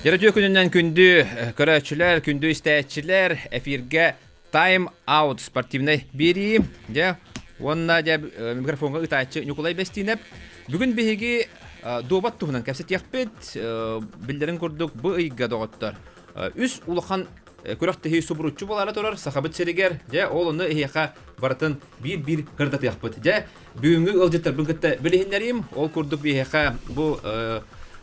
Дьэ, күнүнэн күндү көрөөччүлэр, күндү истээччилэр, эфиргэ Time Out спортивнай биэрии. Дьэ, уонна дьэ микрофоҥҥа ыытааччы Ньукулай Бэстиинэп. Бүгүн биһиги дуобат туһунан кэпсэтиэхпит. Биллэрин курдук, бу ыйга доҕоттор үс улахан күрэхтэһии субуруччу буолаары турар Сахабыт сиригэр. Дьэ, ол ону эһиэхэ барытын биир-биир кырдатыахпыт. Дьэ, бүгүҥҥү ыалдьыттарбын кытта билиһиннэриим. Ол курдук биһиэхэ бу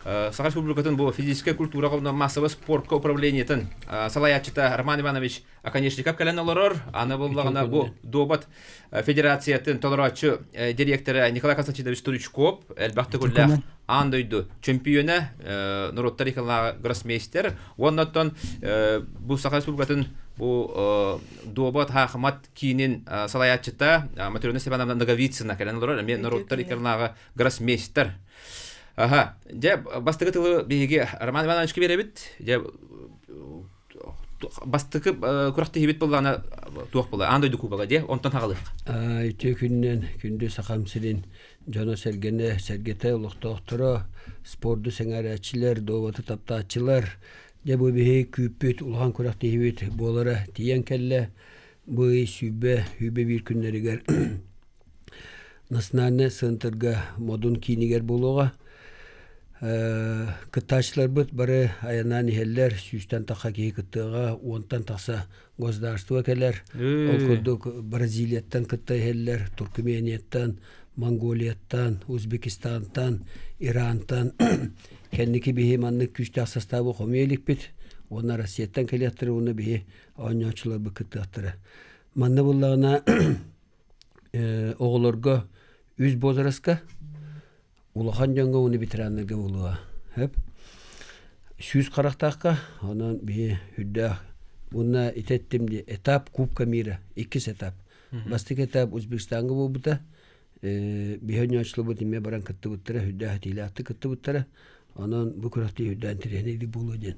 Саха Республикатын бу физическэй культураҕа уонна массовай спортка управлениетын салайааччыта Роман Иванович Оконешников кэлэн олорор. Аны буллаҕына бу дуобат федерациятын толорооччу дириэктэрэ Николай Константинович Стручков элбэх төгүллээх аан дойду чөмпүйүөнэ, норуоттар иккилааҕы гроссмейстер. Уонна оттон бу Саха Республикатын бу дуобат хаахымат киинин салайааччыта Матрена Степановна Ноговицына кэлэн олорор. Эмиэ норуоттар иккилааҕы гроссмейстер. Аха, дьэ бастакы тылы биһиги Роман Ивановичка биэрэбит. Дьэ бастакы күрэхтэһиибит буоллаҕына туох буолла аан дойду кубога дии онтон хаҕалыах Үтүө күнүнэн күндү Сахам сирин дьоно-сэргэнэ, сэргэтэ олохтоохторо, спорду сэҥээрээччилэр, дуобаты таптааччылар, дьэ бу биһиги күүппүт улахан күрэхтэһиибит буолара тиийэн кэллэ. Бу ый сүүрбэ, сүүрбэ биир күннэригэр Национальнай центрга Модун киинигэр буолуоҕа. Кыттааччыларбыт бары айаннаан иһэллэр, сүүстэн тахса киһи кыттыаҕа, уонтан тахса государство кэлэр. Ол курдук Бразилияттан кытта иһэллэр, Туркменияттан, Монголияттан, Узбекистантан, Ирантан. Кэнники биһи маннык күүстээх састаабы хомуйа иликпит. Уонна Россияттан кэлиэхтэрэ уонна биһи оонньооччуларбыт кыттыахтара. Манна буллаҕына оҕолорго үс возраска улахан дьоҥҥо уонна ветераннарга буолуоҕа сөп 100 харахтаахха онон биһи үрдээх уонна ити эттим дии этап Кубка мира иккис этап бастакы этап Узбекистаҥҥа буолбута биһи оонньооччуларбыт эмиэ баран кыттыбыттара үрдээх этиилээхтик кыттыбыттара онон бу күрэхтии үрдээн интэриэһинэй буолуо диэн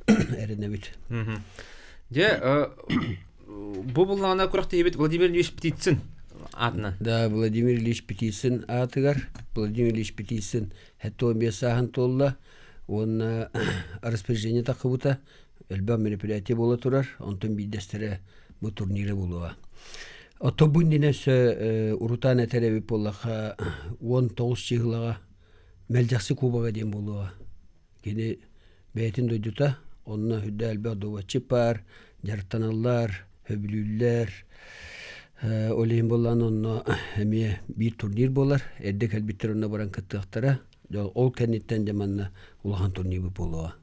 эрэнэбит. Дьэ, бу буллаҕына күрэхтэһиибит Владимир Ильич Птицын аатынан. Да, Владимир Ильич Птицын аатыгар. Владимир Ильич Птицын 75 сааһын туолла уонна распоряжение таххыбыта элбэх мероприятие буола турар, онтон биирдэстэрэ бу турнира буолуоҕа. Оттон бу иннинэ өссө урутаан этэр эбит буоллахха 19 чыһылаҕа Мэлдьэхси кубога диэн буолуоҕа. Кини бэйэтин дойдута, онно үрдэ элбэх дуобатчыт баар, дьарыктаналлар, сөбүлүүллэр. Ол иһин буоллаҕына онно эмиэ биир турнир буолар. Эрдэ кэлбиттэр онно баран кыттыахтара. Ол кэнниттэн дьэ манна улахан турнирбыт буолуоҕа.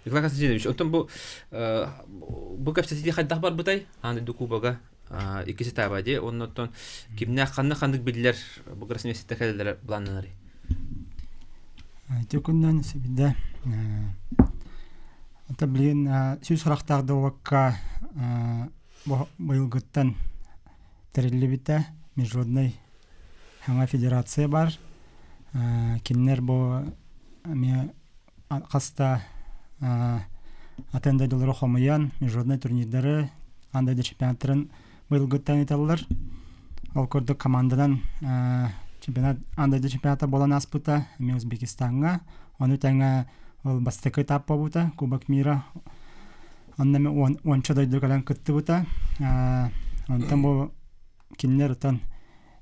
Николай Константинович, оттон бу бу кэпсэтии хайдах барбытай? Аан дойду кубога иккис этаба дии. Оннуттан кимнээх ханнык ханнык биллэр бу гроссмейстер кэлэллэрэ былааннанарый? Ити күннэн сибидэ Ата билигин 100 харахтаах дуобакка быйылгыттан тэриллибитэ международный саҥа федерация бар. Кинилэр бу эмиэ хаста атын дойдулары хомуйан международный турнирдары, аан дойду чемпионаттарын быйылгыттан ыыталлар. Ол курдук команданан чемпионат аан дойду чемпионата буолан ааспыта эмиэ Узбекистаҥҥа. Ону тэҥэ ол бастакы этап буолбута Кубок мира. Онно эмиэ уонча дойду кэлэн кыттыбыта. Онтон бу кинилэр отон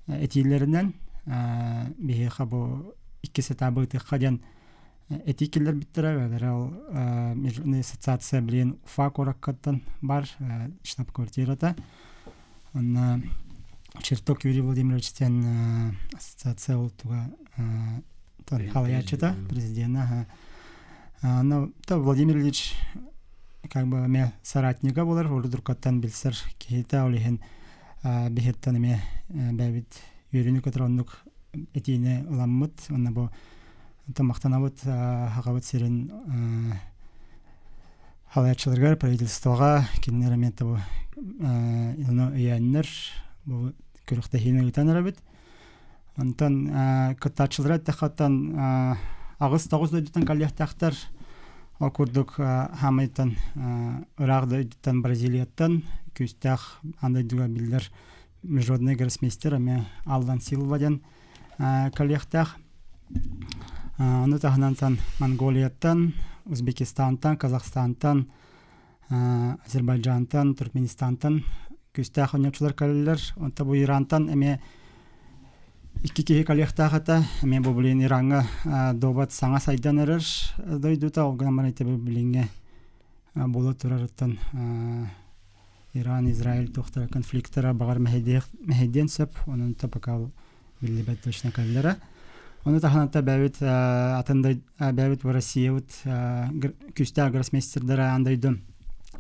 этиилэринэн биһиэхэ бу иккис этабы ыытыахха диэн этии киллэрбиттэрэ. Бэйэлэрэ ол международная ассоциация билигин Уфа куораккаттан бар штаб-квартирата. Онно Черток Юрий Владимирович диэн ассоциация ол туга халайааччыта, президена. Но Владимир Ильич как бы эмиэ соратнига буолар, урдуркаттан билсэр киһитэ, ол иһин биһиттэн эмиэ бэйэбит үөрүүнү кытары оннук этиини ыламмыт. Онно бу махтанабыт Сахабыт сирин халайааччыларыгар, правительствоҕа кинилэр эмиэ бу ону өйөөннөр бу күрэхтэһиини ыытан эрэбит. Онтон кыттааччылара эттэххэ аҕыс-тоҕус дойдуттан кэлиэхтээхтэр. Ол курдук хаамайтан ыраах дойдуттан Бразилияттан күүстээх аан дойдуга биллэр международный гроссмейстер эмиэ Аллан Силва диэн кэлиэхтээх. Ону таһынан Монголияттан, Узбекистантан, Казахстантан, Азербайджантан, Туркменистантан күүстээх оонньооччулар кэлэллэр. Онто бу Ирантан эмиэ икки киһи кэлиэхтээх этэ. Эмиэ бу билигин Ираҥҥа дуобат саҥа сайдан эрэр дойдута. Ол гынан баран ити билиҥҥи буола турарыттан Иран, Израиль туохтара конфликтара баҕар мэһэйдиэн сөп. Онон пока биллибэт точно кэллэрэ. Ону таһынан бэйэбит атын бэйэбит Россиябыт күүстээх гроссмейстердара аан дойду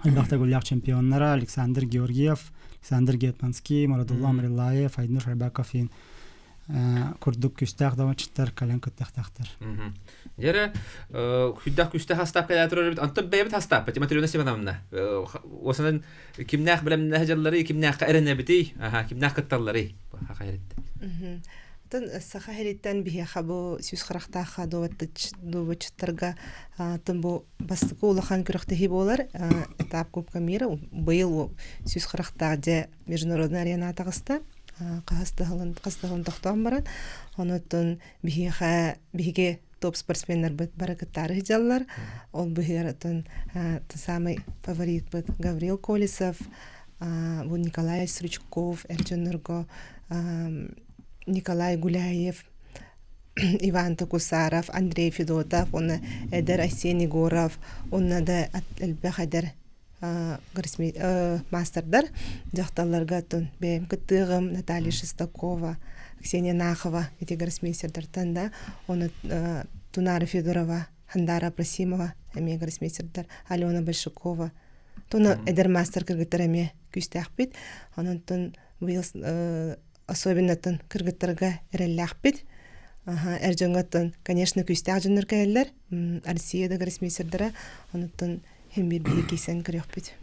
элбэх төгүллээх чемпионнара Александр Георгиев, Александр Гетманский, Мурадулла Амрилаев, Айнур Шарбаков курдук күүстээх даванчыттар кэлэн кыттыахтаахтар. Дьэрэ күддэх күстээх хастаап кэлээ турар эбит. Онтон бэйэбит хастааппыт Матрена Степановна. Осанан кимнээх бэлэмнээх дьалларый, кимнээххэ эрэнэбитий, кимнээх кытталларый? Тын саха хериттен биһиэхэ бу сүүс харахтаахха дуобаччыттарга тын бу бастакы улахан күрэхтэһии буолар этап Кубка мира быйыл сүүс харахтаах дьэ международный арена таҕыста хас тыһылын тохтоон баран онуттан биһиэхэ биһиги топ спортсменнарбыт бары кыттаары сылдьаллар. Ол быһыар оттон самый фаворитпыт Гаврил Колесов, бу Николай Стручков, эр дьоннорго Николай Гуляев, Иван Токусаров, Андрей Федотов, уонна эдэр Айсен Егоров, уонна да элбэх эдэр маастардар дьахталларга оттон бэйэм кыттыаҕым Наталья Шестакова, Ксения Нахова ити гроссмейстердартан да оны Тунара Федорова, Хандара Абрасимова эмиэ гроссмейстердар, Алена Большакова туна эдэр маастар кыргыттар эмиэ күүстээхпит. Онон быйыл особенно кыргыттарга эрэллээхпит. Эр дьоҥҥо конечно күүстээх дьоннор кэлэллэр. Россия да гроссмейстердара онуттан Хин биир биһиги кисэн көрүөхпүт.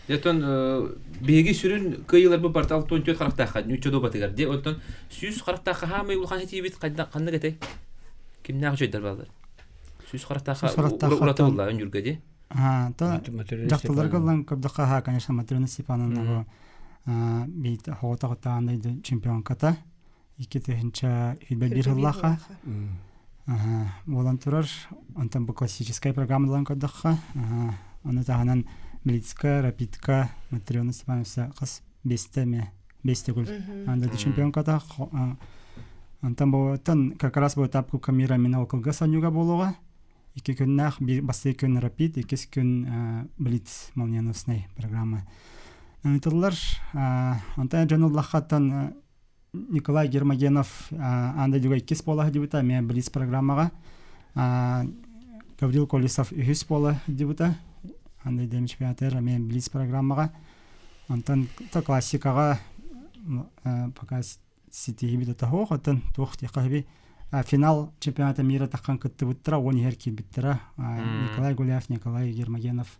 Оттон биһиги сүрүн кыайыыларбыт барыта 64 харахтаахха ньучча дуобатыгар дии. Оттон 100 харахтаахха хаамай улахан этиибит ханнык этэй? Кимнээх үчүгэйдэр бааллар? 100 харахтаахха ураты булла өнүргэ дии. Аа, то дьахталларга ылан көрдөххө, аха, конечно, Матрена Степановна биит хоҕотоҕутаан чемпионката 2021 сыллаахха буолан турар. Онтон бу классическай программаларын көрдөххө, ону таһынан Блицка, Рапидка, Матрена Степановна хас бестэ эмэ бестэ гул анда чемпионката. Онтон бу как раз бу этап Кубка мира мин ол кылгас онньуга буолуоҕа. Икки күннээх, бастакы күн Рапид, иккис күн Блиц молниеноснай программа. Ыытыллар. Онтон дьон ыллаххаттан Николай Гермогенов аан дойдуга иккис буола сылдьыбыта, эмиэ Блиц программаҕа. Гаврил Колесов үһүс буола сылдьыбыта, аан дойду чемпионатыгар эмиэ Блиц программаҕа. Онтон классикаҕа пока ситиһиибит отоһуох, оттон туох диэххэ финал чемпионата мира таххан кыттыбыттара, 10 иһэр киирбиттэрэ. Николай Гуляев, Николай Гермогенов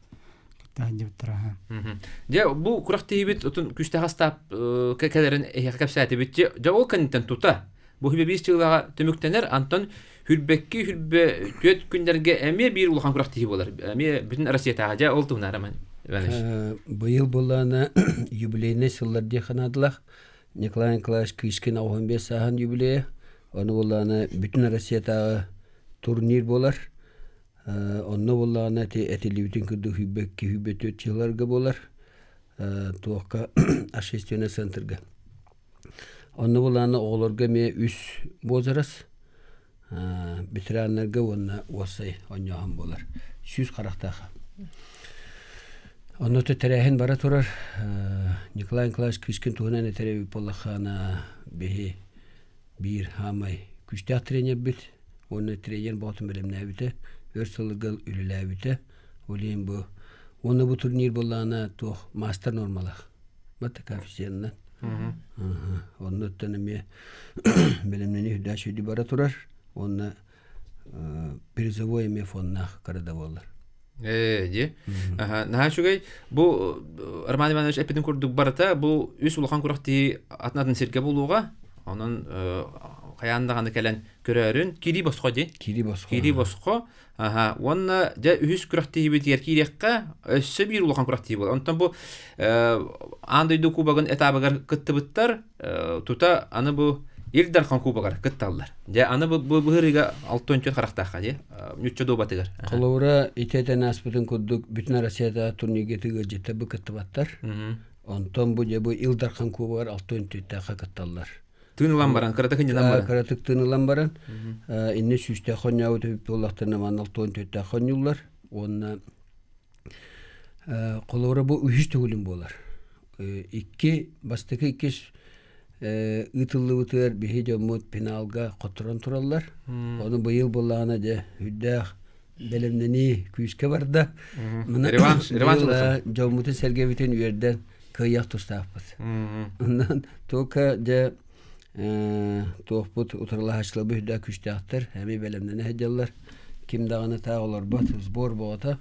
кытта сылдьыбыттара. Дьэ, бу күрэхтэһиибит отун күүстээх астаап кэлэрин эһиэхэ кэпсээтибит. Дьэ, ол кэнниттэн тута бу хүбэбиис чыылаҕа түмүктэнэр, антон хүрбэкки хүрбэ түөрт күннэргэ эмиэ биир улахан күрэхтэһии буолар. Эмиэ бүтүн Россиятааҕы. Дьэ, ол туһунан Роман Иванович. Быйыл буоллаана юбилейный сыллар диэх ханаадылах. Николай Николаевич Кыычкин 95 сааһын юбилейа. Ону буоллаана бүтүн Россиятааҕы турнир буолар. Онно буоллаҕына ити этиллибитин курдук сүүрбэкки сүүрбэ түөрт сылларга буолар туохха общественнай центрга. Онно буоллаҕына оҕолорго эмиэ үс возраст ветераннарга уонна уопсай оонньооһун буолар. 100 харахтаах. Онно тэрээһин бара турар. Николай Николаевич Кыычкин туһунан этэр эбит буоллаххына биһи биир хаамай күүстээх тренербит уонна тренер боотун бэлэмнээбитэ, өр сылга үлэлээбитэ. Ол иһин бу уонна бу турнир буоллаҕына туох маастар нуормалаах. Бата коэффициенынан. Оннуттан эмиэ бэлэмнэнии үрдээх сүдү бара турар уонна призовой эмиэ фоннаах кырада буолар. Ээ, дии. Аха, наһаа үчүгэй. Бу Роман Иванович эппитин курдук барыта бу үс улахан күрэхтии атын-атын сиргэ буолуоҕа. Онон хайаан даҕаны кэлэн көрөөрүн. Киирии босхо дии. Киирии босхо. Киирии босхо. Аха, уонна дьэ үһүс күрэхтиһиибитигэр киириэххэ өссө биир улахан күрэхтиһии буолар. Онтон бу аан дойду кубогын этабыгар кыттыбыттар. Тута аны бу Ил Дархан Кубогар кытталлар. Дьэ, аны бу быһырыыга 64 харахтаахха дии, ньучча дуобатыгар. Холобура, ити этэн ааспытын курдук, бүтүн Россията турнирга ыалдьыттар бу кыттыбаттар. Онтон бу дьэ бу Ил Дархан Кубогар 64-тээххэ кытталлар. Тыын ылан баран, кыратык ынньанан баран. Кыратык тыын ылан баран, инни сүүстээх хонньообут эбит буоллахтарына манна 64-тээх хонньууллар. Уонна холобура бу үһүс төгүлүн буолар. Икки, бастакы иккис ыытыллыбытыгар биһи дьоммут финалга хотторон тураллар. Ону быйыл буоллаҕына дьэ үрдээх бэлэмнэнии күүскэ барда. Реванш, реванш дьоммутун сэргэбитин үөрдэн кыайыах тустаахпыт. Онон только дьэ туохпут утарылаһааччыларбыт үрдээх күүстээхтэр, эмиэ бэлэмнэнэ сылдьаллар. Ким даҕаны таах олорбот, сбор боҕото.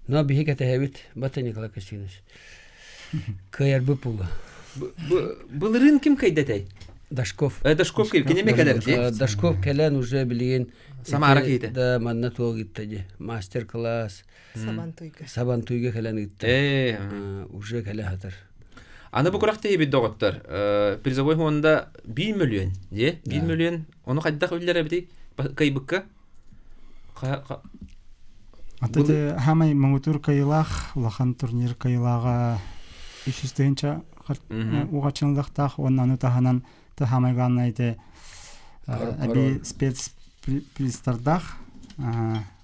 Но биһи кэтэһэбит, Бата Николай Костинович. Кыайарбыт буолуо. Былырыын ким кыайдатай? Дашков. Дашков ким? Кинеме кэлэр дии? Дашков кэлэн уже билигин Самара киһитэ. Да, манна туох ыытта дии. Мастер-класс. Сабантуйга. Сабантуйга кэлэн ыытта. Уже кэлэ сатар. Аны бу күрэхтэһиибит доҕоттор, призовой фонда 1 мөлүйүөн, дии? 1 мөлүйүөн, ону хайдах үллэр эбитий? Кыайбыкка? Ата те хамай муҥутуур кыайыылаах улахан турнир кыайыылааҕа 300 тыһыынча уҕачыныллахтаах уонна ону таһынан те хамай главное те эби спецпризтардаах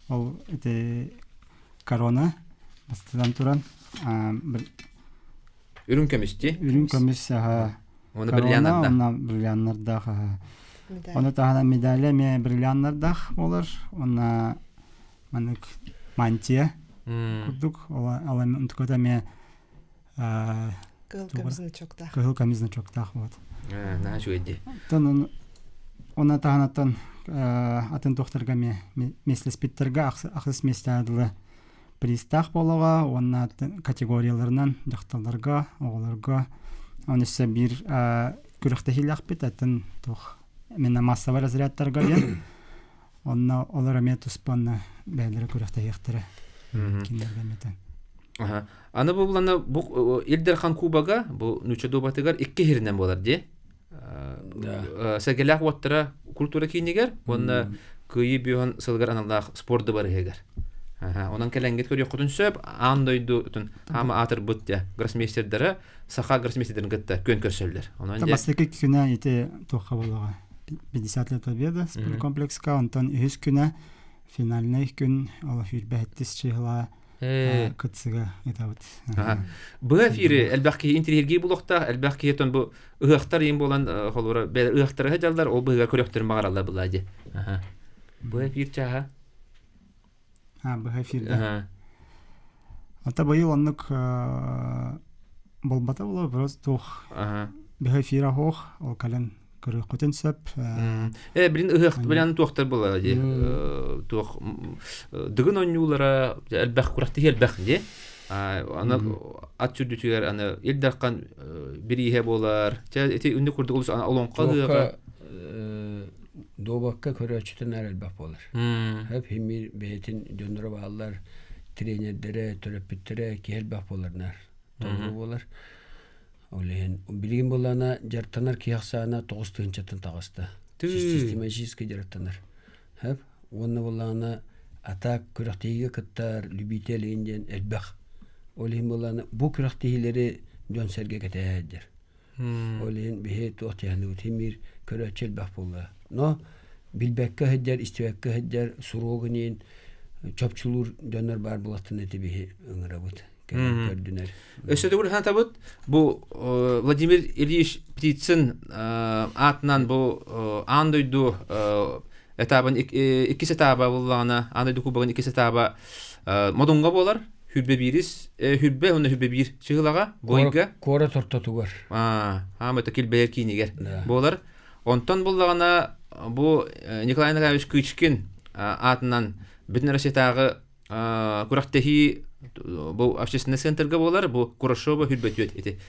ол ити корона бастатан туран Үрүҥ көмүс дии? Үрүҥ көмүс Уонна корона уонна бриллианнардаах Ону таһынан медаля эмиэ бриллианнардаах буолар уонна маннык мантия курдук ол онтуката эмиэ Кыһыл көмүс значоктаах. Кыһыл көмүс значоктаах вот. Наһаа үчүгэй дии. Оттон онно таһынан атын туохтарга эмиэ миэстэлэспиттэргэ ахсыс миэстэҕэ дылы пристаах буолуоҕа уонна категорияларынан дьахталларга, оҕолорго он өссө биир күрэхтэһиилээхпит атын туох именно массовай разрядтарга диэн онно олор эмиэ туспа онно бэйэлэрэ күрэхтэһиэхтэрэ кинилэргэ эмиэ Аны бу булана бу Ил Дархан Кубога бу нуучча дуобатыгар икки иһиринэн буолар дии. Сэргэлээх уоттара культура киинигэр уонна Кыайыы бүһөн сылыгар аналлаах спорт дыбарыһыгар. Онон кэлэҥҥит көрүөххүтүн сөп, аан дойду хаама аатырбыт дьэ гроссмейстердара саха гроссмейстердарын кытта күөн көрсөллөр. Онон дьэ бастакы күнэ ити туохха буолуоҕа 50 лет победы спорткомплекска, онтон үһүс күнэ финальный күн ол сүүрбэһиттис чыһыла кытсыга ытабыт. Быһа эфири элбэх киһи интириһиргии булуохтаах, элбэх киһи тон бу ыһыахтар иин буолан холура ыһыахтары сылдьаллар, ол быһыгар көрүөхтэрин баҕараллар былаа дии. Быһа эфир чааһа. Быһа эфирде. Ата быйыл оннук болбата буолар, просто туох быһа эфира хоох, ол кэлэн көрүөххүтүн сөп. Э, билин ыһыах билэн туохтар була дии. Туох дыгын оонньуулара элбэх күрэхтэһии элбэх дии. Аны ат сүрдүтүгэр аны Ил Дархан бирииһэ буолар. Чэ ити үннүк курдук олус олоҥхо ыһыаҕа дуобакка көрөөччүтүн эр элбэх буолар. Хөп химир бэйэтин дьонноро бааллар, тренердэрэ, төрөппүттэрэ киһи элбэх буоларнар. Толору буолар. Ол иһин билигин буоллаҕына дьарыктанар киһи ахсаана 9 тыһыынчаттан таҕыста. Систематически дьарыктанар. Хөп уонна буоллаҕына атак күрэхтэһиигэ кыттар любитель иһин диэн элбэх. Ол иһин буоллаҕына бу күрэхтэһиилэри дьон-сэргэ кэтэһээддэр. Ол иһин биһи туох тиһэнибит химиир көрөөччү элбэх буолла. Но билбэккэ сылдьар, истибэккэ сылдьар, суруогун иһин чопчулуур дьоннор баар буолаттан эти биһи ыҥырабыт. Кэлэн көрдүнэр. Өссө төгүл санатабыт, бу Владимир Ильич Птицын аатынан бу аан дойду этабын иккис этаба буллаҕына, аан дойду кубогын иккис этаба Модунга буолар. Хүрбэ биирис, хүрбэ уонна хүрбэ биир чыһылаҕа, бойга. Куорат ортотугар. Аама это килбэйэр киинигэр буолар. Онтон буллаҕына бу Николай Николаевич Кычкин аатынан Бүтүн Россиятааҕы күрэхтэһии бу общественный центрга буолар, бу Курашова хүрбөтүөт ити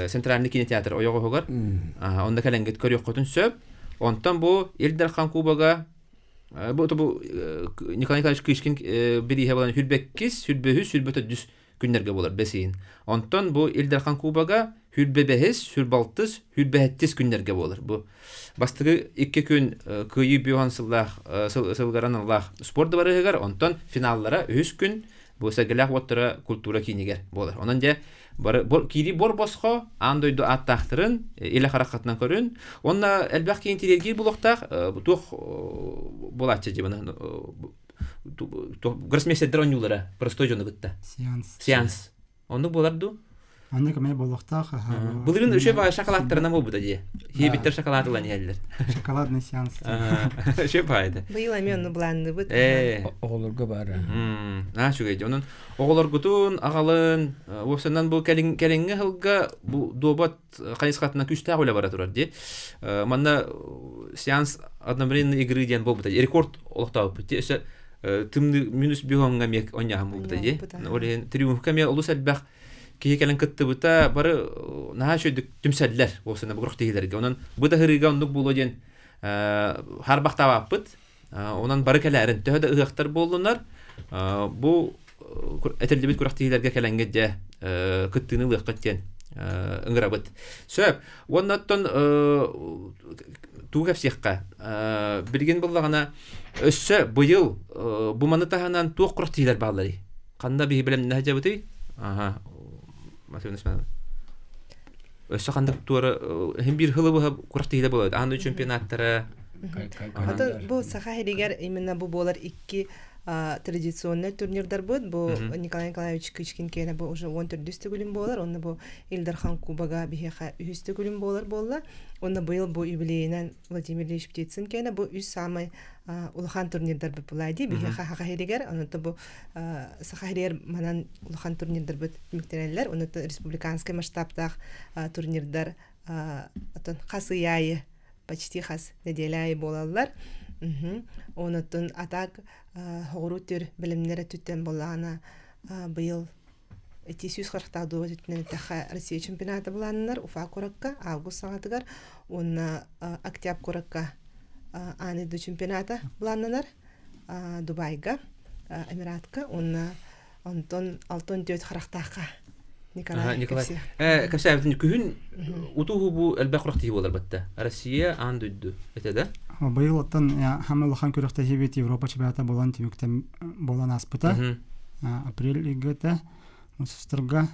центральный кинотеатр ойоҕоһугар. Онно кэлэҥҥит көрүөххүтүн сөп. Онтон бу Ил Дархан Кубога бу бу Николай Николаевич Кычкин бирииһэ буолан хүрбэккис, хүрбөһүс, хүрбөтөдүс күннэргэ буолар бэсиин. Онтон бу Ил Дархан Кубога Хүрбэбэһис, хүрбалтыс, хүрбэһэттис күннэргэ буолар. Бу бастакы икки күн кыайыы бүөһөн сыллаах сылгаран ыллаах спорт дыбарыһыгар, онтон финаллара үһүс күн бу Сэргэлээх уоттара культура киинигэр буолар. Онон дьэ бары киирии бор босхо аан дойду ааттаахтарын илэ хараххатынан көрүн уонна элбэх киин тириэргиир булуохтаах туох буолааччы дьыбаны гроссмейстердер оонньуулара простой дьону кытта сеанс сеанс Оннук буолар дуу? Оннук эмиэ буолуохтаах. Былырыын үчүгэй баҕайы шоколадтарынан буолбута дии. Хиэбиттэр шоколад ылан иһэллэр. Шоколадный сеанс. Үчүгэй баҕайы. Быйыл эмиэ онну былаанныыбыт. Оҕолорго баара. Аа үчүгэй дии. Онон оҕолоргутун, аҕалын, уопсайынан бу кэлиҥҥи сылга бу дуобат хайысхатынан күүстээх үлэ бара турар дии. Манна сеанс одновременной игры диэн буолбута. Рекорд олохтообуппут дии. Өссө тымныы минус биһоҥҥа эмиэ онньааһын буолбута дии. Ол иһин триумфка эмиэ олус элбэх киһи кэлэн кыттыбыта бары наһаа үчүгэйдик түмсэллэр уопсайынан бу күрэхтэһиилэргэ. Онон бу да ыһырыыга оннук буолуо диэн харбахтаабаппыт. Онон бары кэлээрин төһө да ыһыахтар буоллунар бу этиллибит күрэхтэһиилэргэ кэлэҥҥит дьэ кыттыыны ылыаххыт диэн ыҥырабыт. Сөп. Уонна оттон тугу кэпсиэххэ? Билигин буллаҕына өссө быйыл бу маны таһынан туох күрэхтэһиилэр баалларый? Ханна биһи бэлэмнэһэ дьабытый? Аха. Өссө ханнык туора иһин биир хылы быһа күрэхтэһиилэр буолар. Аан дойду чемпионаттара. Атын бу Саха сиригэр именно бу буолар икки традиционный турнирдарбыт бу Николай Николаевич Кычкин киэнэ бу уже 14 төгүлүн буолар онно бу Ил Дархан Кубога биһиэхэ үһүс төгүлүн буолар буолла уонна быйыл бу юбилейынан Владимир Ильич Птицын киэнэ бу үс саамай улахан турнирдарбыт буолаа дии биһиэхэ Саха сиригэр онон бу Саха сиригэр манан улахан турнирдарбыт түмүктэнэллэр онон республиканскай масштабтаах турнирдар отон хас ый аайы почти хас нэдиэлэ аайы буолаллар. Онон атак хоҕуруу түр бэлэмнэрэ түттэн буоллаҕына быйыл ити 140 дуоба түттүнэн эттэххэ Россия чемпионата былааннанар Уфа куоракка август саҥатыгар уонна октябрь куоракка аан дойду чемпионата былааннанар Дубайга Эмиратка уонна онтон 64 харахтаахха Николай Николай кэпсээбитин күһүн утуу бу элбэх күрэхтэһии буолар батта Россия аан дойду этэ да Быйыл оттон хамы улахан күрэхтэһиибит Европа чемпионата буолан түмүктэн буолан ааспыта. Апрель ыйга мусустарга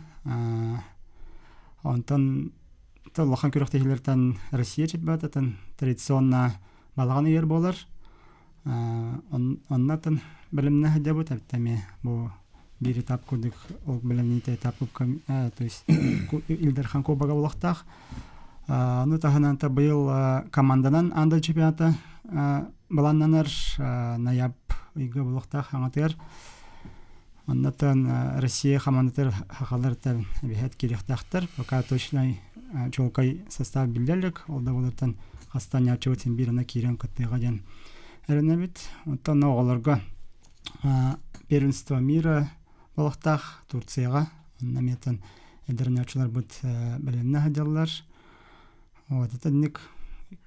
онтон улахан күрэхтэһиилэртэн Россия чемпионататын традиционно балаҕан ыйар буолар. Оннотон бэлэмнэ сылдьабыт эбит эмиэ бу биир этап курдук ол бэлэмниитэ этап то есть Ил Дархан Кубога буолуохтаах. Ону таһынан быйыл команданан аан дойду чемпионата былааннанар ноябрь ыйга буолуохтаах аҥатыгар. Оннотон Россия хамаандатыгар сахалартан эбиһэт киириэхтээхтэр. Пока точнай чуолкай состав биллэ илик. Ол да буолартан хастан ньааччыбыт син биир ана киирэн кыттыаҕа диэн эрэнэбит. Оттон оҕолорго первенство мира буолуохтаах Турцияҕа. Онно эмиэтэн эдэр ньааччыларбыт бэлэмнэ сылдьаллар. Вот это ник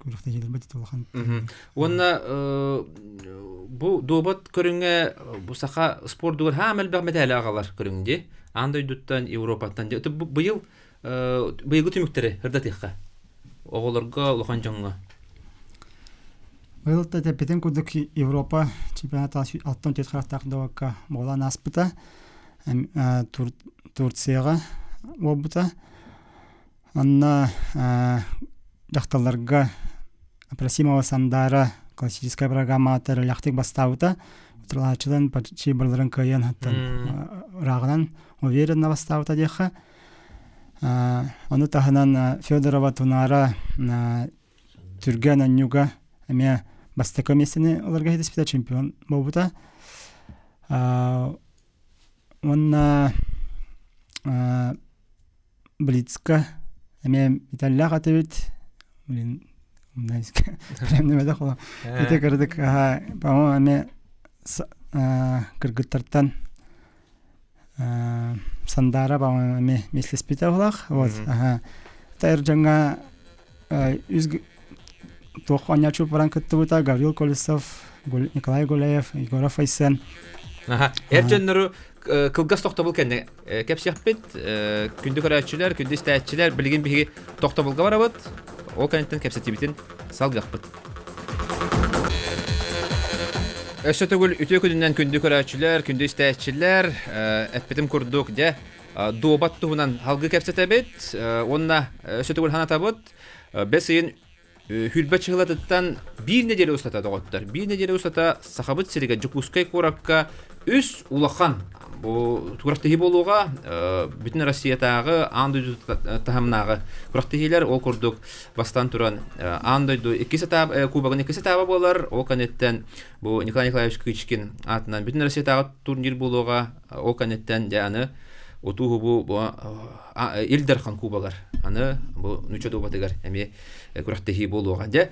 күрэхтэһиилэрбит улахан. Уонна бу дуобат көрүҥэ бу саха спордугар хаам элбэх мэтээли аҕалар көрүҥ дии. Аан дойдуттан, Европаттан дии. Быйыл быйылгы түмүктэри ырдатыахха. Оҕолорго, улахан дьоҥҥо. Быйыл тэппитин курдук Европа чемпионата алтан төрт харахтаах дуобакка буолан ааспыта. Турцияҕа буолбута. Онно дьахталларга Апросимова Сандара классическай программаҕа тэрилэхтик бастаабыта. Утарылааччыларын почти барыларын кыайан хаттан ырааҕынан уверенно бастаабыта диэххэ. Ону таһынан Федорова Тунара Түргэн Анньуга эмиэ бастакы миэстэни ыларга ситиспитэ, чемпион буолбута. Уонна Блицка эмиэ италлаах этибит. Блин, умнайска. Ити кырдык, по-моему, эмиэ кыргыттартан Сандара, по-моему, эмиэ миэстэлэспитэ булах. Вот, ага. Тайр дьоҥҥо үс туох оонньооччу баран кыттыбыта Гаврил Колесов, Николай Гуляев, Егоров Айсен. Эр дьоннору. Кылгас тохтобул кэннэ кэпсиэхпит. Күндү көрөөччүлэр, күндү истээччилэр, билигин биһиги тохтобулга барабыт. Ол кэнниттэн кэпсэтиибитин салгыахпыт. Өссө төгүл үтүө күнүнэн күндү көрөөччүлэр, күндү истээччилэр, эппитим курдук, дьэ, дуобат туһунан халгыы кэпсэтэбит уонна өссө төгүл санатабыт. Бэс ыйын Хүрбэ чыһылатыттан биир нэдиэлэ устата доҕоттор, биир нэдиэлэ устата Сахабыт сиригэр Дьокуускай куоракка үс улахан бу күрэхтэһии буолуоҕа. Бүтүн Россиятааҕы, аан дойду таһымнааҕы күрэхтэһиилэр ол курдук бастаан туран аан дойду иккис этап кубогын иккис этаба буолар. Ол кэнниттэн бу Николай Николаевич Кычкин аатынан бүтүн Россиятааҕы турнир буолуоҕа. Ол кэнниттэн дьэ аны утуу бу Ил Дархан кубогар аны бу нуучча дуобатыгар эмиэ күрэхтэһии буолуоҕа. Дьэ,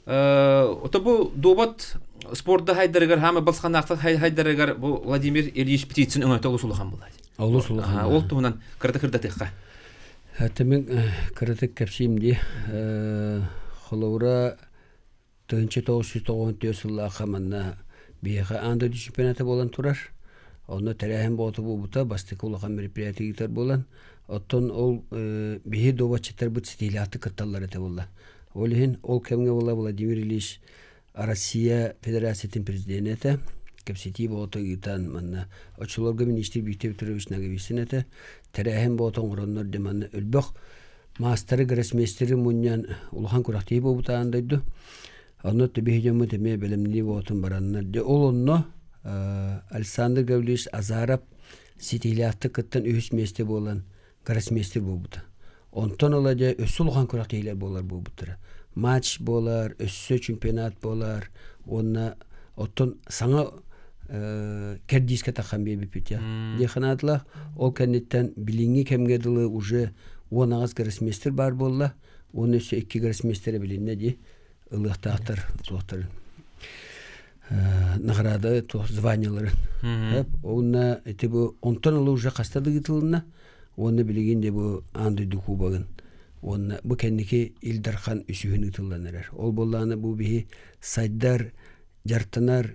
ото бу дуобат спорда хайдарыгар хаама балысханнаахтар хайдарыгар бу Владимир Ильич Птицын өҥөтө олус улахан буолла. Олус улахан. Ол туһунан кырата кырдатыахха. Тэмин кыратык кэпсиим дии. Холобура 1994 сыллаахха манна биһиэхэ аан дойду чемпионата буолан турар. Онно тэрээһин бооту буолбута, бастакы улахан мероприятие ыытар буолан, оттон ол биһи дуобатчыттарбыт ситиилээхтик кытталлар этэ буолла. Ол иһин ол кэмҥэ буола Владимир Ильич Россия Федерациятын президенэ этэ. Кэпсэтии боото ыытан манна оччолорго министр Виктор Петрович Ноговицын этэ. Тэрээһин боото оҥороннор дьэ манна өлбөх маастары, гроссмейстеры мунньан улахан күрэхтэһии буолбута аан дойду. Онно биһи дьоммут эмиэ бэлэмнии буолтун бараннар. Дьэ ол онно Александр Гаврильевич Азаров ситиилээхтик кыттан үһүс миэстэ буолан гроссмейстер буолбута. Онтон ыла дьэ өссө улахан күрэхтэһиилэр буолар буолбуттара. Матч буолар, өссө чемпионат буолар уонна оттон саҥа кэрдиискэ таххан биэрбиппит я. Диэханаатылах ол кэнниттэн билиҥҥи кэмҥэ дылы уже 18 гроссмейстер баар буолла. Уонна өссө икки гроссмейстер эбилиннэ дии ылыахтаахтар туохтарын награда туох званияларын. Уонна ити бу онтон ыла уже хаста да ыытылынна. Уонна билигин де бу аан дойду кубогын уонна бу кэнники Ил Дархан үсүһүн ыытыллан эрэр. Ол буоллаҕына бу биһи сайдар дьарыктанар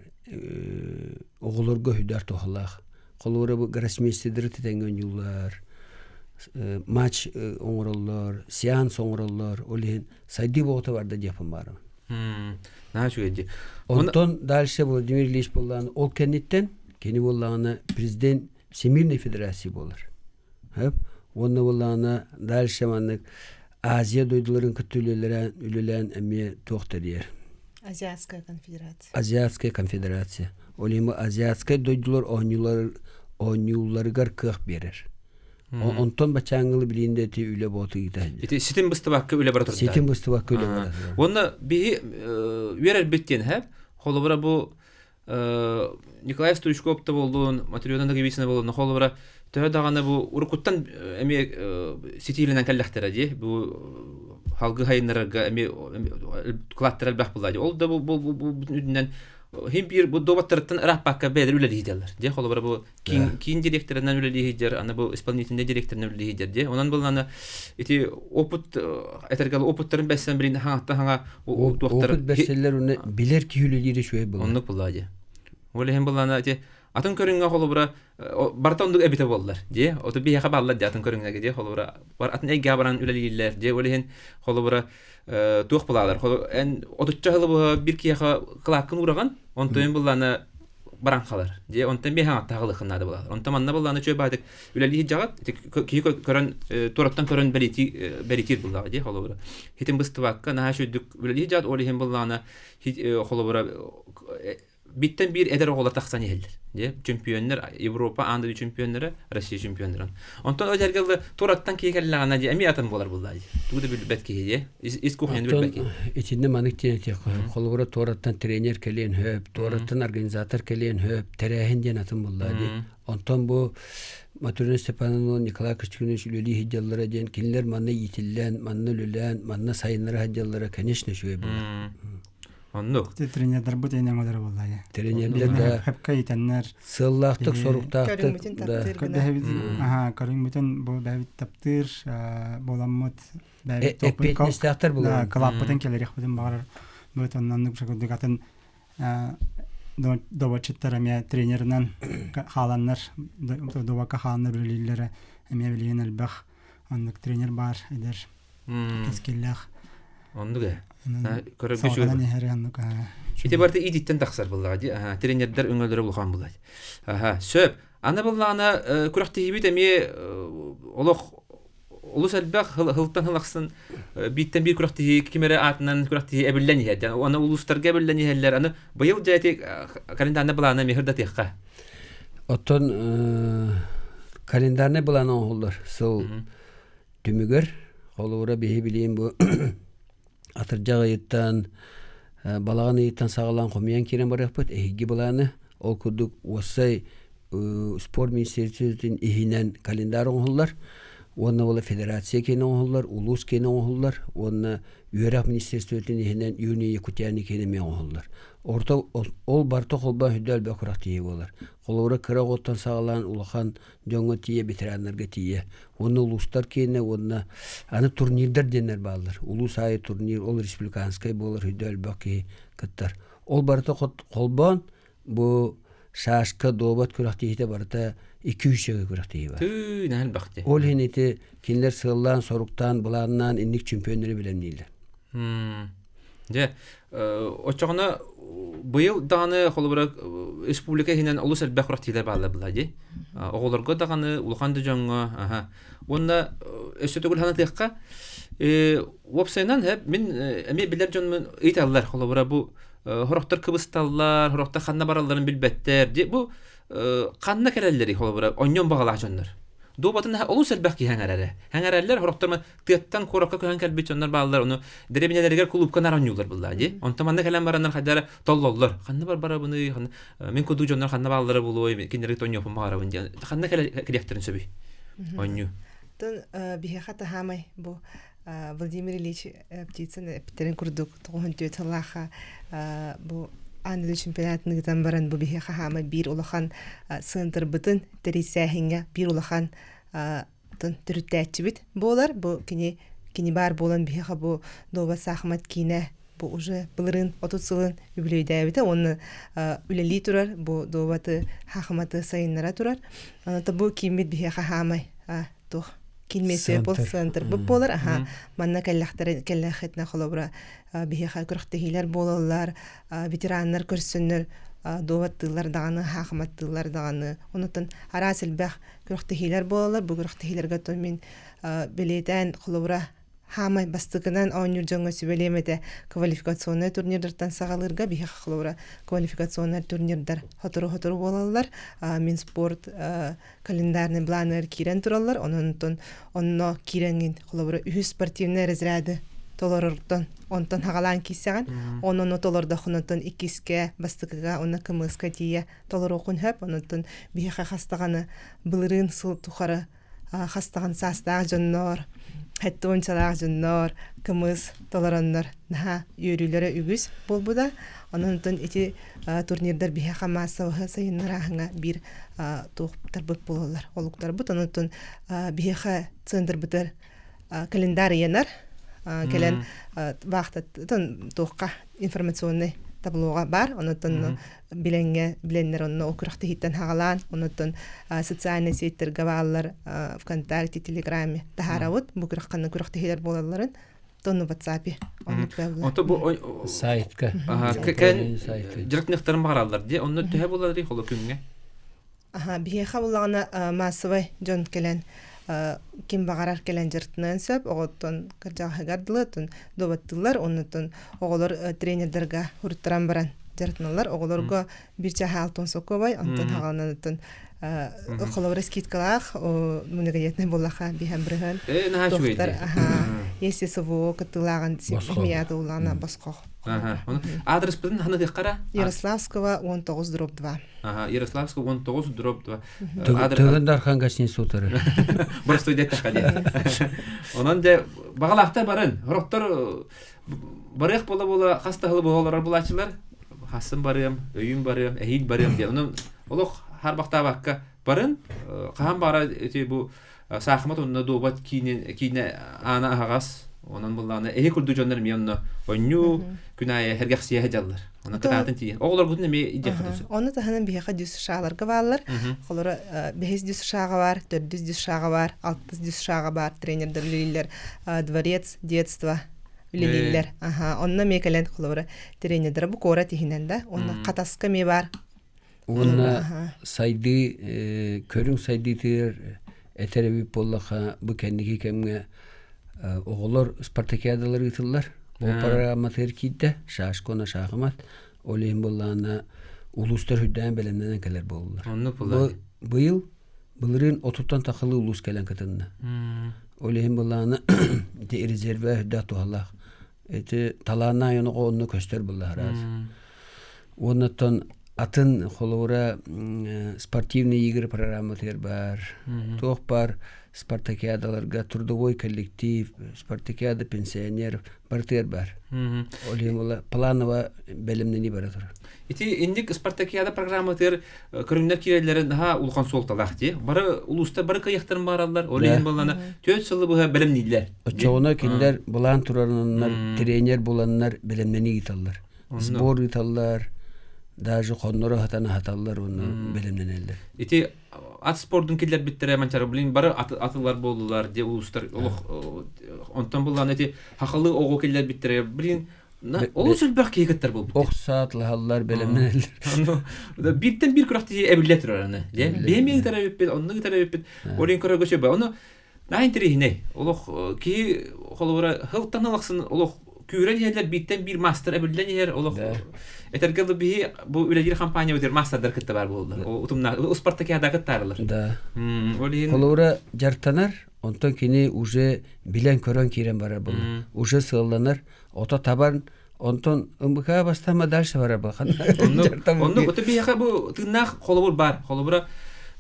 оҕолорго хүдээр туһалаах. Холобура бу гроссмейстердары тэтэҥҥэ оонньууллар, матч оҥороллор, сеанс оҥороллор. Ол иһин сайдыы боҕото барда диэхпин баарым. Наһаа үчүгэй дии. Онтон дальше Владимир Ильич буоллаҕына ол кэнниттэн кини буоллаҕына президент Всемирной Федерации буолар. Уонна буоллаҕына дальше маннык Азия дойдуларын кытта үлэлээн, үлэлээн эмиэ туох тэрийэр? Азиатская конфедерация. Азиатская конфедерация. Ол иһин азиатскай дойдулар оонньуулар, оонньууларыгар кыах биэрэр. Онтон бачааҥҥылы билиин да ити үлэ бооту ыыта Ити ситим быстыбакка үлэ бара турда. Ситим быстыбакка үлэ бара турар. Уонна биһи үөрэрбит диэн һэп. Холобура бу Николай Стручков да буоллун, Матрена Ноговицына буоллун, холобура төһө даҕаны бу уруккуттан эмиэ ситиилэнэн кэллэхтэрэ дии, бу халгы хайыннарарга эмиэ кылааттара элбэх буолла дии. Ол да бу үрдүнэн хим биир бу дуобаттарыттан ырааппакка бэйэлэр үлэлии сылдьаллар. Дьэ холобура бу киин, киин директорынан үлэлии сылдьар, аны бу исполнительный директорынан үлэлии сылдьар дии. Онон булланы ити опыт этэргэл опыттарын бэссэн билин хаҥаттан хаҥа туохтар опыт бэрсэллэр уонна билэр киһи үлэлиирэ үчүгэй буолар. Оннук буолла дии. Ол иһин булланы ити атын көрүҥҥэ холобура барыта оннук эбитэ буоллар дии. Оту биһиэхэ бааллар дии атын көрүҥҥэ дии холобура бар атын эйгэҕэ баран үлэлииллэр дии. Ол иһин холобура туох булаалар эн отучча сылы быһа бир киһиэхэ кылааккын уураҕын онтон булланы баран халар. Дьэ, онтон биһи хаҥаттаах наада буолар. Онтон манна буллааны үчүгэй баатык үлэлии сылдьаҕыт, киһи көрөн, туораттан көрөн бэлиэтиир буллаҕа дии холобура. Хитин быстыбакка наһаа үчүгдүк үлэлии сылдьаҕыт, ол иһин буллаҕына холобура биттэн биир эдэр оҕолор тахсан иһэллэр. Дьэ, чемпионнар, Европа аан дойду чемпионнара, Россия чемпионнара. Онтон ол эргэллэ туораттан киһи кэллэҕинэ дии эмиэ атын буолар буллаа дии. Тугу да билбэт киһи дии. Ис кухняны билбэт киһи. Итиннэ маннык диэн этиэххэ холобура туораттан тренер кэлиэн хөп, туораттан организатор кэлиэн хөп, тэрээһин диэн атын буллаа дии. Онтон бу Матрена Степановна, Николай Костюнович үлэлии сылдьаллара диэн кинилэр манна иитиллэн, манна үлэлээн, манна сайыннара сылдьаллара, конечно, үчүгэй буолар. Оннук. Тренердарбыт эйнең олар буолла. Тренердер да Хөпкө итеннер. сыаллаахтык, соруктаахтык да. Аха, көрүҥмүтүн бу бэйбит таптыыр буоламмыт Эппиэтинэстээхтэр булар. Кылааппытын кэлэриэхпитин баҕарар. Бу оннук курдук атын добоччуттар эмиэ тренеринэн хааланнар добакка хааланнар үлэлииллэрэ эмиэ билигин элбэх оннук тренер баар эдэр кэскиллээх. Оннук ээ. Көрөргө үчүгэй. Оннук. Ити барыта иититтэн тахсар буоллаҕа дии. Тренердэр өҥөлөрө улахан буоллаҕа. Аха, сөп. Аны буллаҕына күрэхтэһиибит эмиэ олох олус элбэх хылтан хыл ахсын бииртэн биир күрэхтэһии ким эрэ аатынан күрэхтэһии эбиллэн иһэр. Аны улуустарга эбиллэн иһэллэр. Аны быйыл дьэ ити календарный былаана эмиэ сырдатыахха. Оттон календарный былаан оҥоһуллар сыл түмүгэр холобура биһи билиим бу атырдьах ыйыттан балаҕан ыйыттан саҕалаан хомуйан киирэн барыахпыт эһиги былааны ол курдук уоссай спорт министерствотын иһинэн календарь оҥоһуллар уонна буола федерация киэнэ оҥоһуллар улуус киэнэ оҥоһуллар уонна үөрэх министерствотын иһинэн юные якутяне киэнэ эмиэ оҥоһуллар орто ол барыта холбоон үрдэ элбэх күрэхтэһии буолар холобура кыра оҕоттон саҕалаан улахан дьоҥҥо тиийэ, ветераннарга тиийэ. Уонна улуустар киэнэ уонна аны турнирдар диэннэр бааллар. Улуус аайы турнир, ол республиканскай буолар, үрдэ элбэх киһи кыттар. Ол барыта холбоон бу шашка, дуобат күрэхтэһиитэ барыта 2-3 күрэхтэһии бар. Тыы, наһаа элбэхти. Ол иһин ити кинилэр сыаллаан, соруктаан, былааннаан инник чемпионнары бэлэмнииллэр. Дьэ, оччоҕуна быйыл даҕаны холобура республика иһинэн олус элбэх күрэхтэһиилэр бааллар буолла дии. Оҕолорго даҕаны, улахан да дьоҥҥо, аха. Уонна өссө төгүл санатыахха, уопсайынан мин эмиэ билэр дьонмун ыйыталлар, холобура бу сорохтор кыбысталлар, сорохтор ханна баралларын билбэттэр. Дии бу ханна кэлэллэрий холобура онньон баҕалаах дьоннор. Дуобатын олус элбэх киһи эҥэрэрэ. Эҥэрэллэр, сорохтор тыаттан куоракка көһөн кэлбит дьоннор бааллар, ону дэриэбинэлэригэр кулуупка наар оонньууллар буоллаа дии. Онтон манна кэлэн бараннар хайдара толлоллор. Ханна бар барабыный, мин курдук дьоннор ханна бааллара буолуой, кинилэргэ оонньуохпун баҕарабын диэн. Ханна кэлиэхтэрин сөбүй? Оонньуу. Тон биһиэхэ таһаамай бу Владимир Ильич Птицын эппиттерин курдук 94 сыллаахха бу аан дойду чемпионатын ыытан баран бу биһиэхэ хаамай биир улахан сыантырбытын тэрийсээһиҥҥэ биир улахан төрүттээччибит буолар. Бу кини кини баар буолан биһиэхэ бу Дуоба саахымат киинэ бу уже былырыын 30 сылын үбүлүөйдээбитэ уонна үлэлии турар бу дуобаты хаахыматы сайыннара турар. Аны бу кииммит биһиэхэ хаамай туох киин пол центр буолар аха манна кэллэхтэрэ кэллэххитинэ холобура биһиэхэ күрэхтэһиилэр буолаллар ветераннар көрсөннөр дуобаттыыллар даҕаны хаахыматтыыллар даҕаны онуттан араас элбэх күрэхтэһиилэр буолаллар. Бу күрэхтэһиилэргэ оттон мин бэлиэтээн холобура хаамай бастакынан оонньуур дьоҥҥо сүбэлиэм этэ квалификационнай турнирдартан саҕалыырга биһиэхэ холобура квалификационнай турнирдар сотору-сотору буолаллар. Мин спорт календарный планыгар киирэн тураллар. Онон онно киирэҥҥин холобура үһүс спортивнай разряды толорортон онтон хаҕалаан киирсэҕин. Онон толордоххунуттан иккискэ, бастакыга уонна кымыска тиийэ толоруоххун сөп. Онон биһиэхэ хастаҕаны былырыын сыл тухары хастаҕын саастаах дьоннор, хэттуончалаах дьоннор кымыс толороннор наһаа үөрүүлэрэ үгүс буолбута. Онон ити турнирдар биһиэхэ маассабаһы сайыннарааһыҥа биир туохтарбыт буолаллар, олуктарбыт. Онон биһиэхэ центрбытыгар календарь ыйанар. Кэлэн баахтаттан туохха информационный таблоға бар. Онон билэҥҥэ билэннэр онно ол күрэхтэһииттэн хаҕалаан онуттан социальнай сетьтергэ бааллар ВКонтакте, Телеграме таһаарабыт бу күрэхханна күрэхтэһиилэр буолалларын тонну WhatsApp Ото бу сайтка кэн дьарыктаныахтарын баҕараллар дии онно төһө буоларый холо күҥҥэ Аха, биһиэхэ буллаҕына массовай дьон кэлэн ким баҕарар кэлэн дьарыктаныан сөп оҕоттон кырдьаҕаһыгар дылы дуобаттыыллар оннуттан оҕолор тренердарга уруттаран баран дьарыктаналлар оҕолорго биир чааһа алтан сокуобай онтон хаҕаланыттан холобура скидкалаах многодетный буоллаха биһэн бырыһан туохтар если СВО кыттыылааҕын семьята улаана босхо Аадырыспытын ханытыаххара Ярославского 19 дробь 2 Ярославского 19 дробь 2 Тыгын Дархан гостиница утары. Боростуой дэтэххэ диэн. Онон дьэ баҕалаахтар барын. Сорохтор барыах буола-буола хас да сылы быһа олорор булааччылар. Хассын барыам, өйүм барыам, эһиил барыам диэн. Онон олох харбахтаабакка барын. Хаһан баара ити бу саахымат онно дуобат киинэ аана аһаҕас. Онон буллаҕына эһи курдук дьоннор эмиэ онно онньуу күн аайы сэргэхсийэ сылдьаллар. Онон кытаатын тиийэн. Оҕолоргутун эмиэ идиэххэ сөп. Ону таһынан биһиэхэ дюс шааларга бааллар. Холоро бэһис дюс шаага бар, төрдүс дюс шаага бар, алтыс дюс шаага бар тренердэр үлэлииллэр. Дворец детства үлэлииллэр. Аха, онно эмиэ кэлэн холобура тренердэрэ бу куорат иһинэн да, онно Хатаска эмиэ бар. Уонна сайдыы көрүҥ сайдыытыгар этэр эбит буоллахха, бу кэнники кэмҥэ оҕолор спартакиадалар ыытыллар. Ол программатыгар киирдэ, шашка уонна шахмат. Ол иһин буоллаҕына улуустар үрдээн бэлэмнэнэн кэлэр буоллулар. Бу быйыл былырыын отуттан тахалыы улуус кэлэн кытынна. Ол иһин буоллаҕына ити резервэ үрдээх туһалаах. Ити талааннаах оҕо онно көстөр буолла араас. Уоннаттан атын холобура спортивные игры программатыгар баар, туох баар спартакиадаларга трудовой коллектив, спартакиада пенсионеров барытыгар баар. Ол иһин була планово бэлэмнэнии бара турар. Ити инник спартакиада программатыгар көрүҥнэр киирэллэрин наһаа улахан суолталаах дии. Бары улуустар бары кыайыахтарын баараллар. Ол иһин буоллана 4 сылы быһа бэлэмнииллэр. Оччоҕуна кинилэр былаан турарыннар, тренер буланнар бэлэмнэнии ыыталлар. Сбор ыыталлар, даже хонноро аһатан аһаталлар уонна бэлэмнэнэллэр. Ити ат спордун киллэрбиттэрэ манчары блин бары атылар буоллулар де улуустар олох онтон буллаан ити хахалы оҕо киллэрбиттэрэ блин олус элбэх киһи кыттар буолбут. Ох саат лаһаллар бэлэмнэнэллэр. Бииртэн биир күрэхтэһии эбиллэ турар аны. Биэми ыытар эбиппит, онну ыытар эбиппит. Олин көрөргө сөбө. Ону Наһаа интэриэһинэй. Олох киһи холобура сылтан ылахсын олох күүрэн иһэллэр бииртэн биир маастар эбиллэн иһэр олох этэргэ дылы биһи бу үлэлиир компаниябытыгар маастардар кытта баар буоллар. Утумна Спартакиада кыттаарылар. Да. Ол иһин Холобура дьарыктанар, онтон кини уже билэн-көрөн киирэн барар буолар. Уже сыалланар, ото табан, онтон МБК бастама дальше барар буолхан. Оннук ото биһиэхэ бу тыыннаах холобур баар. Холобура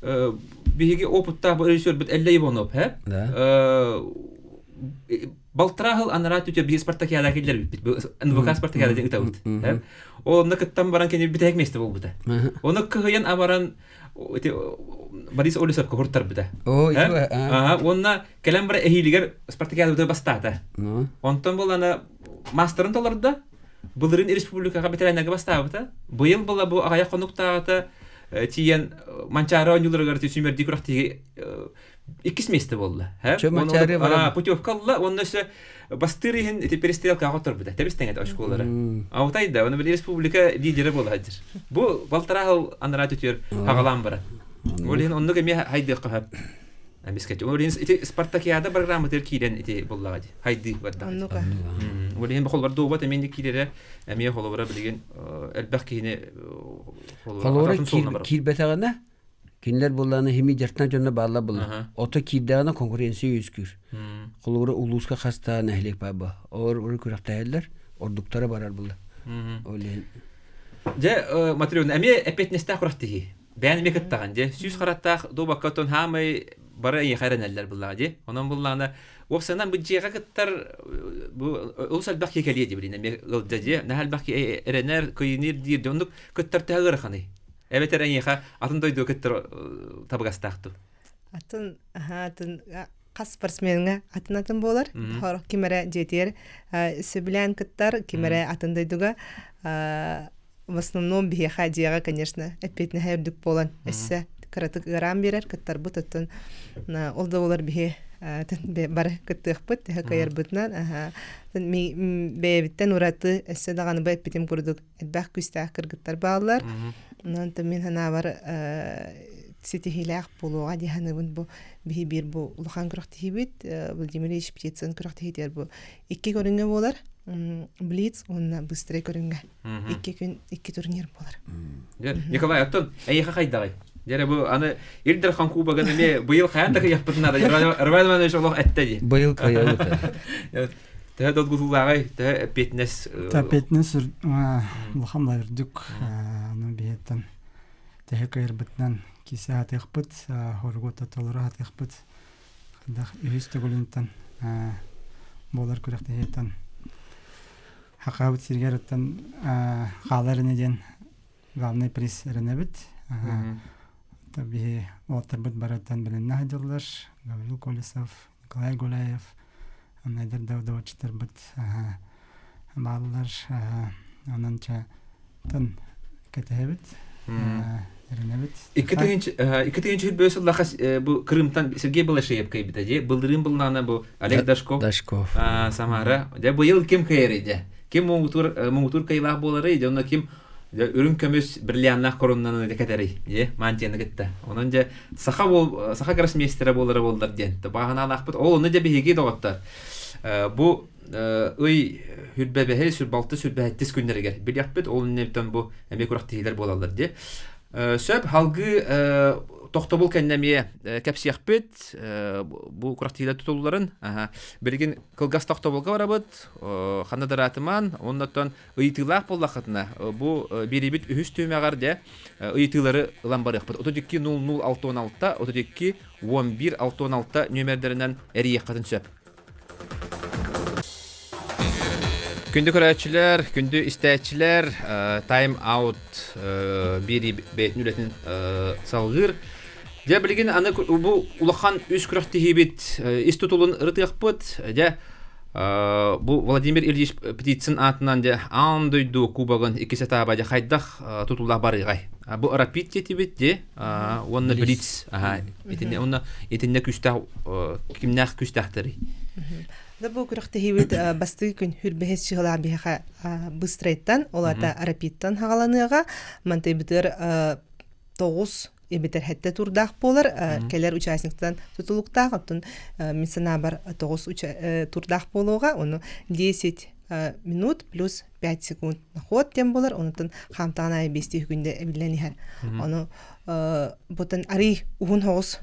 биһиги опыттаах режиссербут Эллэ Иванов, һэ? Балтараа сыл анараа түтэ биһи спартакиада киллэрбиппит. НВК спартакиада диэн ытабыт. Онно кыттан баран кини бүтэһик миэстэ буолбута. Ону кыһыйан абаран ити Борис Олесовка хуртарбыта. Уонна кэлэн бара эһиилигэр спартакиада бастаата. Онтон булана маастарын толордо. Былырыын республикаҕа ветераннарга бастаабыта. Быйыл была бу аҕыйах хонуктааҕыта тиийэн Манчаары оонньууларыгар сүүмэрдии күрэхтэһии иккис миэстэ буолла. Путевка ылла уонна өссө бастыыр иһин ити перестрелкаҕа отторбута. Тэбис тэҥэ очколара. Аутай да, оны били республика лидерэ буола сылдьар. Бу балтараа сыл анараа түтүөр хаҕалаан баран. Ол иһин оннук эмиэ хайдыахха сөп. Эмискэ ол иһин ити спартакиада программатыгар киирэн ити буллаҕа дии. Хайдыы бардаҕа. Оннука. Ол иһин холобур дуобат эмиэ киирэрэ эмиэ холобура билигин элбэх киһини холобура киирбэтэҕинэ кинилэр буоллаҕына хими дьартан дьонно бааллар буолла. Ото киирдэҕинэ конкуренция үөскүүр. Холобура улууска хаста нэһилиэк баба. Ор күрэхтэһэллэр, ордуктара барар буолла. Ол иһин Дьэ, Матрена, эмиэ эппиэтинэстээх күрэхтэһии. Бэйэн эмиэ кыттаҕын дьэ. Сүүс хараттаах дуобакка оттон хаамай бары эйиэхэ эрэнэллэр буллаҕа дии. Онон буллаҕына, уопсайынан бу дьиэҕэ кыттар бу олус элбэх киһи кэлиэ дии билин эмиэ ыалдьа дьиэ. Наһаа элбэх киһи эрэнэр, кыйыныыр диир дьэ оннук кыттар төһө ыараханый? Эбэтэр эйиэхэ атын дойдуга кыттар табыгастаах дуу? Атын, аһаа, атын хас спортсмеҥҥа атын-атын буолар. Сорох ким эрэ дьиэтигэр сөбүлээн кыттар, ким эрэ атын дойдуга в основном биһиэхэ дьиэҕэ, конечно, эппиэтинэһэ үрдүк буолан өссө кыратык ыараан биэрэр, кыттарбыт оттон ол да буолар биһи бары кыттыахпыт, төһө кыайарбытынан. Бэйэбиттэн ураты өссө даҕаны бу эппитим курдук элбэх күүстээх кыргыттар бааллар. Онон мин санаабар ситиһиилээх буолуоҕа дии саныыбын бу биһи биир бу улахан күрэхтэһиибит Владимир Ильич Птицын күрэхтэһиитигэр бу икки көрүҥҥэ буолар блиц уонна быстрый көрүҥҥэ икки күн икки турнир буолар. Николай, оттон эйиэхэ хайдаҕый? Дьэ бу аны Ил Дархан Кубогын эмиэ быйыл хайаан да кыйахпытын наада. Роман Иванович олох эттэ дии. Быйыл кыайабыт. Төһө долгутуулааҕый, төһө эппиэтинэс? Эппиэтинэс улахан да үрдүк. Аны биһиэттэн төһө кыайарбытынан кисе атыахпыт, хоругу толору атыахпыт. Хайдах үһүс төгүлүнтэн буолар күрэхтэһииттэн Хахаабыт сиригэр оттон хаалар ини диэн главный приз эрэнэбит. Биһи уолаттарбыт барыттан билиннэ сылдьаллар. Гаврил Колесов, Николай Гуляев. Онно эдэр да удовольствиеларбыт бааллар. Онон чэ тон кэтэһэбит, эрэнэбит. 2000 сыллаха бу Крымтан Сергей Балашеев кыйбыта дии. Былырыын былнаана бу Олег Дашков. Дашков. Самара. Дьэ быйыл ким кыайарый дьэ? Ким муҥутуур муҥутуур кыайыылаах буоларый? Дьэ онно ким үрүҥ көмүс бриллианнаах короннаны кэтэрий? Дьэ мантияны кытта. Онон дьэ саха бол саха гроссмейстера буолара буоллар диэн бааһынаалаахпыт. Ол ону дьэ биһиги доҕоттор бу ый хүрбэбэһи сүрбалты сүрбэһэттис күннэригэр билиэхпит ол инниттэн бу эмиэ күрэхтэһиилэр буолаллар дии. Сөп халгыы тохтобул кэннэ эмиэ кэпсиэхпит бу күрэхтэһиилэр тутулларын. Билигин кылгас тохтобулга барабыт ханна да оннотон ыйытыылаах буоллаххытына бу биэрибит үһүс түһүмэҕэр дьэ ыйытыылары ылан барыахпыт 32 00 66 32 11 66 нүөмэрдэринэн эрийиэххитин сөп. Күндү көрөөччүлэр, күндү истээччилэр, Time Out биэрии бэйэтин үлэтин салгыыр. Дьэ, билигин аны бу улахан үс күрэхтэһиибит ис тутулун ырытыахпыт. Дьэ, бу Владимир Ильич Птицын аатынан дьэ аан дойду кубогын иккис этааба дьэ хайдах тутуллаах барыаҕай? Бу рапид диэтибит дии уонна блиц. Итиннэ уонна итиннэ күүстээх кимнээх күүстээхтэрий? Да бу күрэхтэһиибит бастыы күн хүрбэһис чыһылаан биһиэхэ быстрайтан, ол аата рапидтан хаҕаланыаҕа. Мантайбытыгар тоҕус эбэтэр хэттэ турдаах буолар кэлэр участниктан тутулуктаах оттон мин санаабар тоҕус турдаах буолуоҕа ону 10 минут плюс 5 секунд на ход диэн буолар онутун хаамтаҕын аайы биэстии күндэ эбиллэн иһэр ону бутун арый уһун соҕус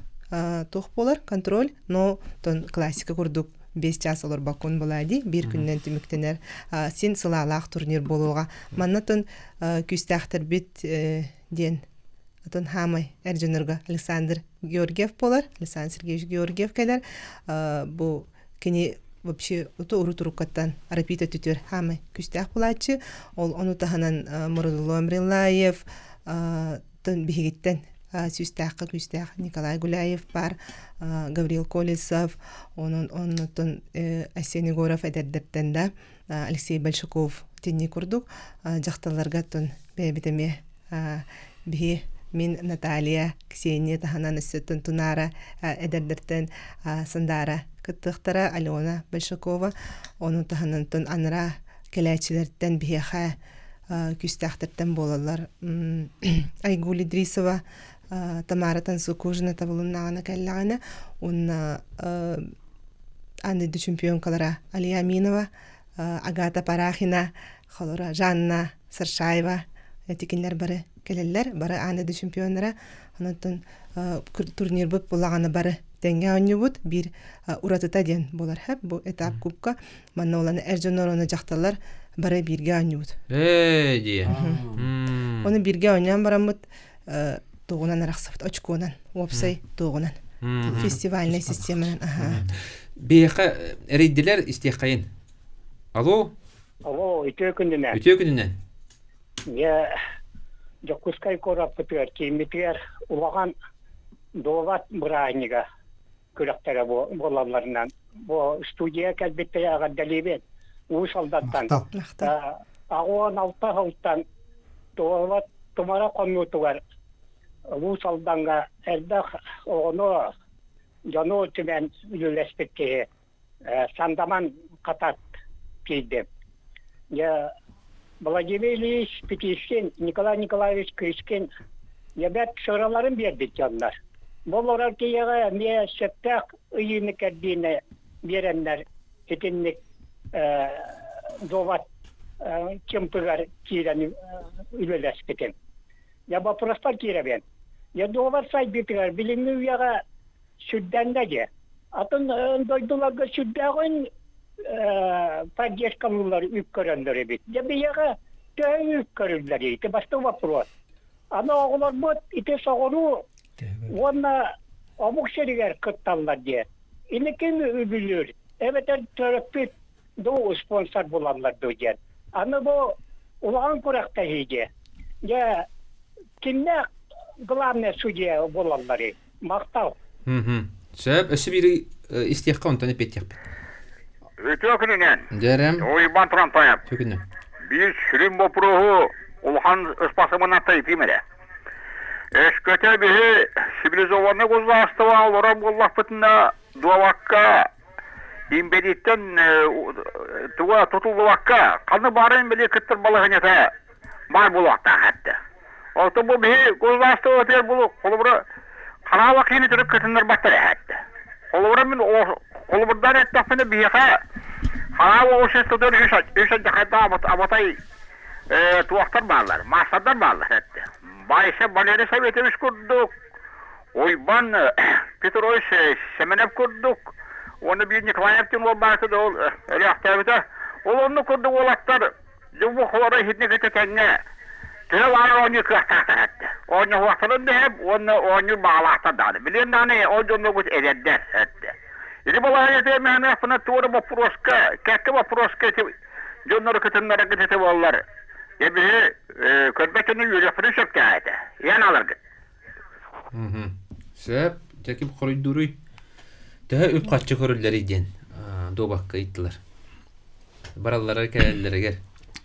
туох буолар контроль но тон классика курдук 5 час олорбоккун буолаа дии биир күнүнэн түмүктэнэр син сылаалаах турнир буолуоҕа манна тон күүстээхтэрбит диэн Атын хаамай эр дьоннорго Александр Георгиев буолар. Александр Сергеевич Георгиев кэлэр. Бу кини вообще урут уруккаттан рапид өттүтүөр хаамай күстээх булааччы. Ол ону таһынан Мурудулло Амрилаев биһигиттэн сүүстээххэ күүстээх Николай Гуляев бар, Гаврил Колесов, онон оннуттан Айсен Егоров эдэрдэртэн да Алексей Большаков тинни курдук дьахталларга оттон бэйэбит эмиэ биһи мин Наталья, Ксения таһынан өссөттөн Тунаара эдэрдэртэн Сандаара кыттыахтара Алена Большакова ону таһынан анараа кэлээччилэртэн биһиэхэ күүстээхтэртэн буолаллар Айгуль Идрисова Тамара Тансукужина табылыннаҕына кэллэҕинэ уонна аан дойду чемпионкалара Алия Аминова, Агата Парахина, холоро Жанна Саршаева этикиннэр бары кэлэллэр, бары аан дойду чемпионнара. Онон турнирбыт булаҕана бары тэҥҥэ оонньуубут биир уратыта диэн буолар хэп бу этап кубка манна улан эр дьоннор уонна дьахталлар бары бииргэ оонньуубут. Ээ дии. Оны бииргэ оонньоон бараммыт тугунан арахсыбыт очконан уопсай тугунан фестивальный системанан аха Биһиэхэ эрийдилэр истиэххэйин. Алло. Алло, үтүө күнүнэн. Үтүө күнүнэн. Дьэ, Дьокуускай куораппытыгар кииммитигэр улахан дуобат бырааһынньыга күрэхтэрэ буолалларынан бу студия кэлбиттэрэ эҕэрдэлиибин. Уус Алдантан. 86 сылтан дуобат тумара хонуутугар Уус Алдаҥҥа элбэх оҕону, дьону түмэн үлэлэспит киһи Сандаман Хатат киирдим. Дьэ, Владимир Ильич Петишкин, Николай Николаевич Кычкин дьэ сыраларын биэрбит дьоннор. Бу олорор киһиэхэ эмиэ сөптөөх ыйыыны-кэрдиини биэрэннэр итинник дуобат чымпыгар киирэн үлэлэспитим. Я боппуруостар киирэбин. Я дуобат сайдыытыгар билиҥҥи үйэҕэ сүрдэннэ дии. Атын дойдуларга сүрдээҕин поддержкалыыллар үп көрөннөр эбит. Дьэ биһиэхэ төһө үп көрүллэрий? Ити бастакы вопрос. Аны оҕолорбут ити соҕуруу уонна омук сиригэр кытталлар диye. Инникин үбүлүүр эбэтэр төрөппүт дуу спонсор булаллар дуу диэн. Аны бу улахан күрэхтэһии диye. Дьэ кимнээх главный судья буолалларый? Махтал. Сөп, өссө биири истиэххэ онтон эппиэттиэхпит. Үтүө күнүнэн. Дьэрэм. Уйбан Трантаев. Үтүө күнү. Биир сүрүн боппуруоһу улахан ыспасыбынан тайытыым эрэ. Өскөтө биһи цивилизованный государство олорор буоллахпытына дуобакка имбэрииттэн туга тутуллубакка ханна баарын били кыттар балаһыанньата баар буолуохтаах этэ. Оттон бу биһи государство булу холобура хараала киини төрүт кытыннарбаттар эһэтте. Холобура мин холобурдаан эттэхпинэ биһиэхэ хараала обществотыгар үс үс алдьархайдаах абатай туохтар бааллар, маастардар бааллар этте. Байса Валерий Советович курдук, Уйбан Петрович Семенов курдук, уонна биир Николаев диэн уол баата да ол өлөөхтөөбүтэ. Ол оннук курдук уолаттар дьубу холоро иһитинэ кытта тэҥҥэ төһө баара оонньуур кыахтаахтар этэ. Оонньоһуохтарын да сөп уонна оонньуур баҕалаахтар даҕаны. Билигин даҕаны ол дьоннорбут эдэрдэр этэ. Ити балаһыанньа мээнэхпинэ туора боппуруоска, кэккэ боппуруоска ити дьоннору кытыннараргыт этэ буоллар, дьэ биһи көрбөт дьону үөрүөхпүтүн сөптөөх этэ. Иһэн аларгыт. Сөп. Дьэ ким хоруйдууруй? Төһө үп-харчы көрүллэрий диэн дуобакка ыйыттылар. Бараллара кэлэллэригэр.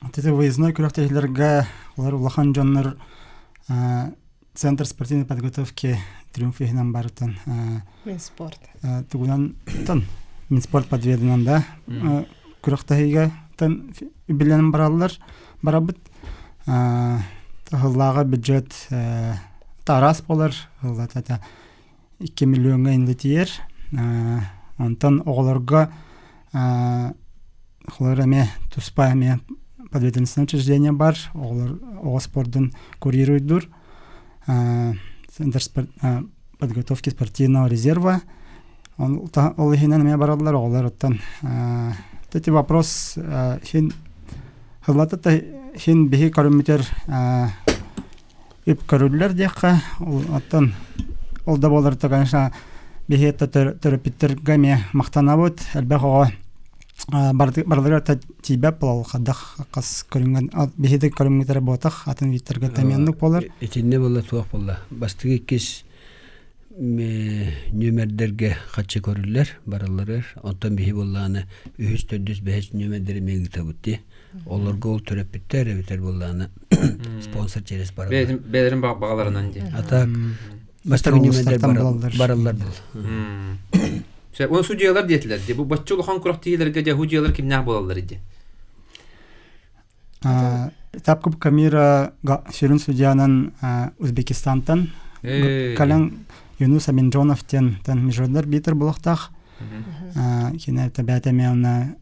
Ити выездной күрэхтэһиилэргэ олор улахан дьоннор Центр спортивной подготовки Триумф иһинэн барытын Минспорт. Тугунан тон Минспорт подведынан да күрэхтэһиигэ тон билэн бараллар барабыт. Тахыллааҕы бюджет араас болар ыллата 2 миллиоҥҥа инлэтийэр. Онтон оҕолорго оҕолор эмиэ туспа эмиэ подведомственное учреждение бар оҕолор оҕо спордун курируйдуур центр подготовки спортивного резерва ол иһинэн эмиэ бараллар оҕолор оттон эти вопрос хин хыллата хин биһи көрүммүтэр үп көрүллэр диэххэ оттон ол да буолар конечно биһи төрөппүттэргэ эмиэ махтанабыт элбэх оҕо барыларыгар тиийбэт буолал хайдах хас көрүҥҥэ биһи да көрүҥмүтэрэ буотах атын видтарга тэмиэннук буолар итиннэ буолла туох буолла бастакы иккис нүөмэрдэргэ хаччы көрүллэр барыларыгар оттон биһи буоллаҕына үһүс төрдүс бэһис нүөмэрдэри эмиэ ыытабыт дии Олорго ол төрөппүттэр эбэтэр буоллаҕына спонсор через бараллар. Бэйэлэрин баҕаларынан дии. А так бастакы нүөмэрдэр бараллар был. Оны судьялар диэтилэр дии. Бу бачча улахан күрэхтэһиилэргэ дьэ судьялар кимнээх буолаллар дии. Этап Кубка мира сүрүн судьянан Узбекистантан кэлэн Юнус Аминджонов диэн международный арбитр булуохтаах. Кини бэйэтэ эмиэ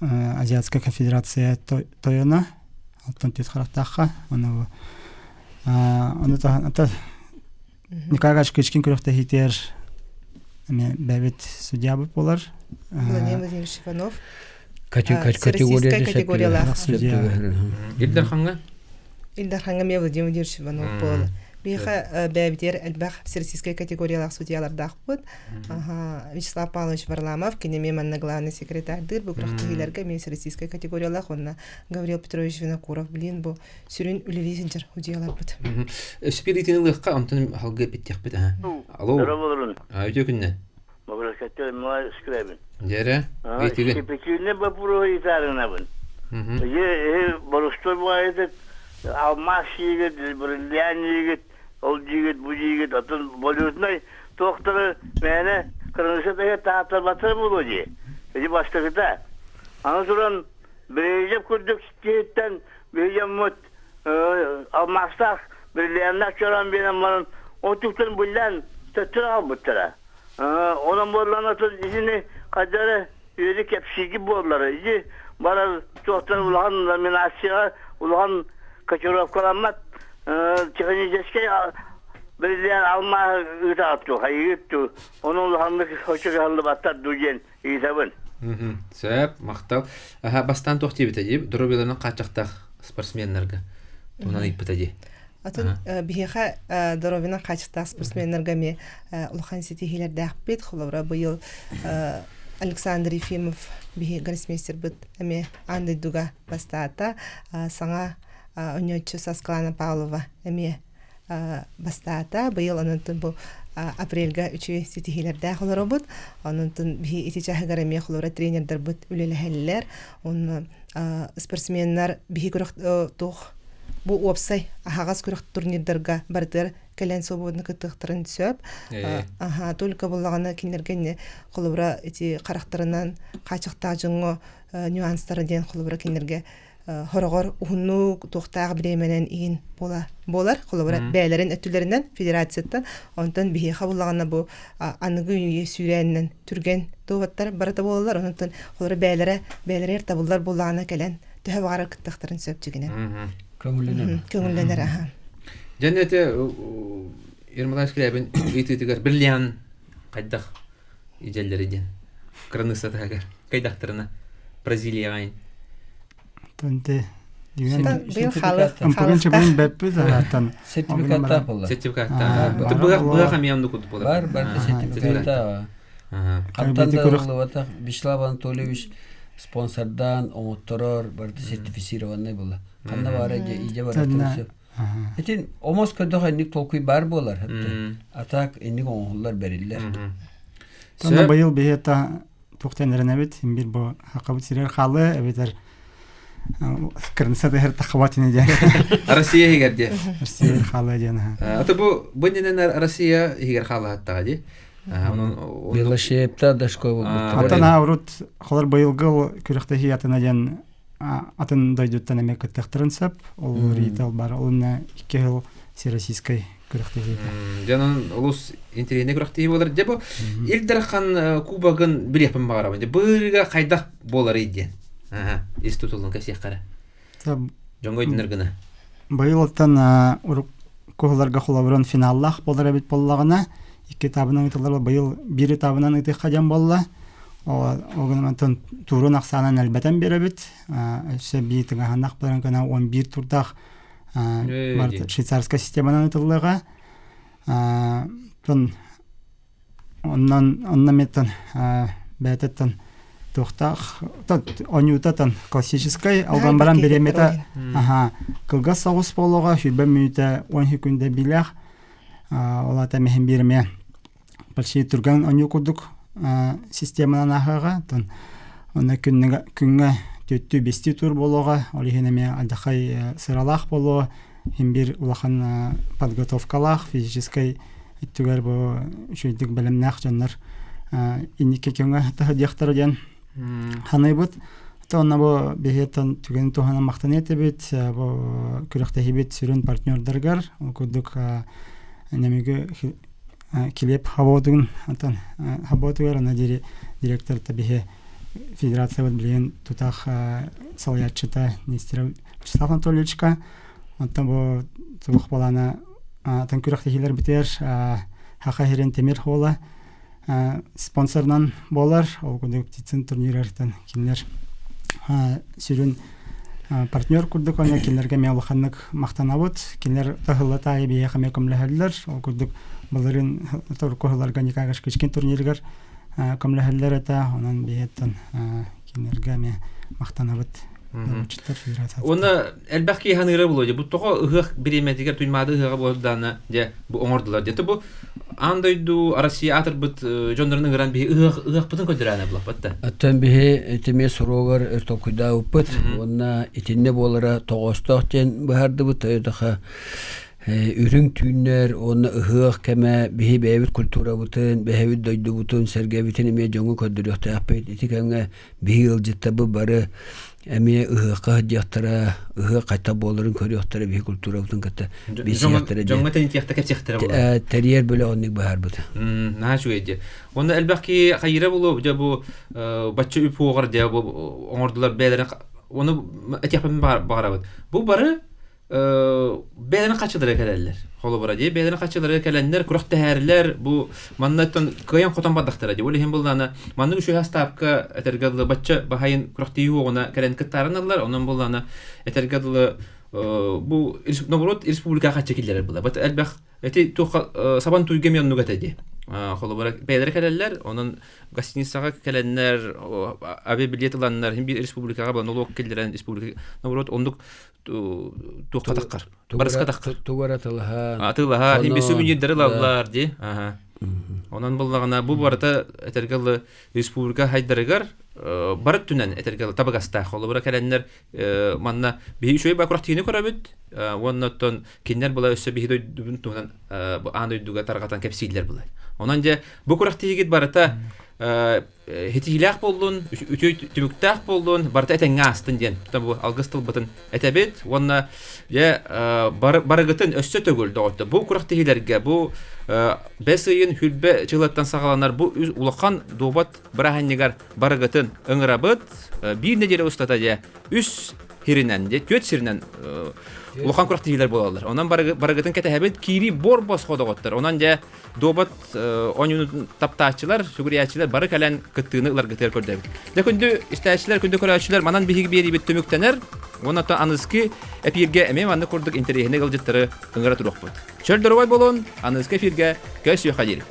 Азиатская конфедерация тойоно алтан түс харахтаахха ону ону таһан Николай Кычкин күрэхтэһиитигэр эмиэ бэйэбит судьябыт буолар Владимир Владимирович Иванов категория категориялаах судья Ил Дархаҥҥа Ил Дархаҥҥа эмиэ Владимир Владимирович Иванов буолар Биһиэхэ бэйэбитигэр элбэх всероссийскай категориялаах судьялардаахпыт. Вячеслав Павлович Варламов, кини эмиэ манна главный секретарьдыыр, бу күрэхтэһиилэргэ эмиэ всероссийскай категориялаах уонна Гаврил Петрович Винокуров, блин, бу сүрүн үлэлии сылдьар судьяларбыт. Спиритин ылыахха, онтон халгы эппиттиэхпит. Алло. Үтүө күннэн. Дьэрэ, ыйтыгын. Печенье боппуруоһу ыытаарынабын. Боростуой баҕайытык алмаас сиигит, бриллиант сиигит, ол диигит, бу диигит, оттон валютнай туохтары мээнэ кырыныса таһы тааттарбаттара буолуо дии. Ити бастакыта. Аны туран, Брежнев курдук киһиттэн биһи дьоммут алмаастаах бриллианнаах чорон биэрэн баран, ол түктэн быллаан төттөрү аҕалбыттара. Онон буоллаҕына итини хайдах эрэ үөрэ кэпсииргит буоллар. Ити барар туохтан улахан номинацияҕа улахан котировкаламмат техническэй бриллиант алмааһы ыытаҕыт дуу, хайыыгыт дуу, ону улаханнык оччо кыһаллыбаттар дуу диэн ыйытабын. Сөп, махтал. Аха, бастаан туох диэбитэ дии, доруобуйаларынан хааччахтаах спортсменнарга туһунан ыйыппыта дии. Атын биһиэхэ доруобуйанан хаачыстаах спортсменнарга эмиэ улахан ситиһиилэрдээхпит. Холобура, быйыл Александр Ефимов биһи гроссмейстербыт эмиэ аан дойдуга бастаата. Саҥа оонньооччу Саскалана Павлова эмиэ. бастаата. Быйыл ононтон бу апрельга үчүгэй ситиһиилэрдээх олоробут. Ононтон биһи ити чаһыгар эмиэ холобура тренердарбыт үлэлэһэллэр. Онно спортсменнар биһи күрэх туох бу уопсай аһаҕас күрэх турнирдарга барытыгар кэлэн свободно кыттыахтарын сөп. Аха, только буллаҕына кинилэргэ инне холобура ити харахтарынан хааччахтаах дьоҥҥо нюанстара диэн холобура кинилэргэ хороҕор уһуннук туохтаах бириэмэнэн иин буола буолар холобура бэйэлэрин өттүлэринэн федерацияттан онтон биһиэхэ буллаҕына бу аныгы үйэ сүүрээнинэн түргэн туобаттар барыта буолаллар онтон холобура бэйэлэрэ бэйэлэригэр табыллар буоллаҕына кэлэн төһө баҕарар кыттыахтарын сөп дьигинэн көҥүллэнэр көҥүллэнэр аха Дьэн эти Ермолай Скрябин ыйытыытыгар бриллиант хайдах идэллэри диэн кыраныысса таһыгар кайдахтарына Бразилияҕа Тонте быйыл Ампырын чыбын бэппит арааттан Сертификаттаах буолла. Сертификаттаах. Быах быах эмиэ оннук курдук буолар. Бар бар сертификаттаах. Хантан да ыллыбатах Вячеслав Анатольевич спонсордаан оҥотторор барыта сертифицированный буолла. Ханна баара идэ барыта сөп. Итин омос көрдөх инник толкуй бар буолар. А так инник оҥоһуллар бэриллэр. Тонна быйыл биһиэхэ туохтан эрэнэбит бир бу хакабыт сирэр хаалы эбэтэр кырынса тэһэр тахабат ини диэн. Россия иһигэр диэ. Россия хаалы диэн. Ата бу бу иннинэн Россия иһигэр хаалаһаттаҕа дии. Белошеепта дашко Атын урут холор быйылгы күрэхтэһии атына диэн атын дойдуттан эмэ кыттыахтарын сөп. Ол ритал бар. Ол инна икки жыл всероссийской күрэхтэһиитэ. Дьонун олус интэриэһинэй күрэхтэһии буолар. Дьэ бу Ил Дархан кубогын билиэхпин баҕарабын. Дьэ быырыга хайдах буоларый диэн. Аха, ис тутулун кэсиэххэ Дьоҥҥо өйдөнөр гына. Быйыл оттон урукку холобурун финаллаах буолар эбит буоллаҕына, икки этабынан ыытыллар быйыл биир этабынан ыытыахха диэн буолла. Ол гынан онтон туурун ахсаанын элбэтэн биэрэбит. Өссө биир тыҥаһаннах баран гына 11 турдаах швейцарскай системанан ыытыллыаҕа. Тон оннон онно меттан бэйэтиттэн туохтаах оонньуута классическай алган баран бириэмэтэ аха кылгас соҕус буолуоҕа сүүрбэ мүнүүтэ уон секунда билэх ол аата миһин биэримэ почти түргэн оонньуу курдук системанан ааһыаҕа тон онно күннүгэ күҥҥэ түөттүү бэстии тур буолуоҕа ол иһин эмиэ алдьархай сыралаах буолуо иһин биир улахан подготовкалаах физическэй өттүгэр бу үчүгэйдик бэлэмнээх дьоннор инники көҥө таһыдыахтара диэн саныыбыт. Онно бу биһиэттэн түгэн туһанан махтаныа этибит бу күрэхтэһиибит сүрүн партнердарыгар ол курдук Нэмиги Килиэп Хабоотугун антон Хабоотугар ана директор биһи федерациябыт билигин тутаах салайааччыта Нестеров Вячеслав Анатольевичка Онтон бу туох балаана атын күрэхтэһиилэр битэр Хаха Хирен Темир Хола спонсорунан буолар. Ол курдук Птицын турнирыттан кинилэр сүрүн партнер курдук уонна кинилэргэ эмиэ улаханнык махтанабыт. Кинилэр таһылла таайы биһиэхэ эмиэ көмөлөһөллөр. Ол курдук былырыын Турку Николай Кычкин турнирыгар көмөлөһөллөр этэ. Онон биһиэттэн кинилэргэ эмиэ махтанабыт. Уонна элбэх киһи ханыыра буолуо дии. Бу тоҕо ыһыах бириэмэтигэр Туймаада ыһыаҕа буолдаана дьэ бу оҥордулар дии. Бу аан дойду Россия аатырбыт дьоннорун ыҥыран биһи ыһыах ыһыахпытын көрдөрөөнө булаппат да. Оттон биһи итими суругар өр толкуйдаабыппыт уонна итиннэ буолара тоҕоостоох диэн быһаардыбыт. Өйдөөхө үрүҥ түүннэр уонна ыһыах кэмэ биһи бэйэбит культурабытын, бэйэбит дойдубутун, сэргэбитин эмиэ дьоҥҥо көрдөрүөхтээхпит. Ити кэмҥэ биһи ыалдьыттарбыт бары эмиэ ыһыахха сылдьыахтара, ыһыах хайта буоларын көрүөхтэрэ, биһи культурабытын кытта билсиэхтэрэ дьоҥҥо тэнитиэхтэ кэпсиэхтэрэ буолар. Тэрийэр бөлөх оннук быһаарбыт. Наһаа үчүгэй дии. Онно элбэх киһи хайыра буолуо, дьэ бу бачча үп уоҕар дьэ бу оҥордулар бэйэлэрин ону этиэхпин баҕарабыт. Бу бары бэйэлэрин хаччылара кэлэллэр. Холобура дии, бэйэлэрин хаччылара кэлэннэр, күрэхтэһээрлэр, бу маннаттан кыайан хотон бардахтара дии. Ол иһин буллаана маннык үчүгэй астаапка этэргэ дылы бачча баһайын күрэхтэһии уоҕуна кэлэн кыттаарыналлар. Онон буллаана этэргэ дылы бу наоборот республика хаччы киллэрэр була. Бат элбэх эти туохха сабан туйга эмиэ оннук этэ дии. Холобура бэйэлэрэ кэлэллэр, онон гостиницаҕа кэлэннэр, авиабилет ыланнар, биир республикаҕа нолуок киллэрэн республика наоборот оннук. туохха таххар. Барыска таххар. Тугар атылаһан. Атылаһан, хин сувенирдары ылаллар ди. Аха. Онон буллаҕына бу барыта этэргэ республика хайдарыгар бары түнэн этэргэ табыгастаах. Холобура кэлэннэр манна биһи үчүгэй бакурахтыыны көрөбүт уонна оттон кинилэр була өссө биһи дойдубун туһунан аан дойдуга тарҕатан кэпсииллэр була. Онон дьэ бу күрэхтиһигит барыта хитиилээх буоллун, үтүө түмүктээх буоллун, барыта этэҥҥэ аастын диэн бу алгыс тылбытын этэбит уонна дьэ барыгытын өссө төгүл доҕотто бу күрэхтэһиилэргэ бу бэс ыйын хүлбэ чылаттан саҕаланар бу улахан дуобат бырааһынньыгар барыгытын ыҥырабыт биир нэдиэлэ устата дьэ үс сиринэн дьэ түөрт сиринэн улахан күрэхтэһиилэр буолаллар онон барыгытын кэтэһэбит киирии бор босхо доҕоттор онон дьэ дуобат оонньуунун таптааччылар, сүгүрүйээччилэр бары кэлэн кыттыыны ыларгытыгар көрдөбүт. Дьэ күндү истээччилэр, күндү көрөөччүлэр, манан биһиги биэриибит түмүктэнэр. Уонна аныскы эпииргэ эмиэ маннык курдук интэриэһинэй ыалдьыттары ыҥыра туруохпут. Чөл доруобай буолун, аныскы эфиргэ көс үөхэ диэри.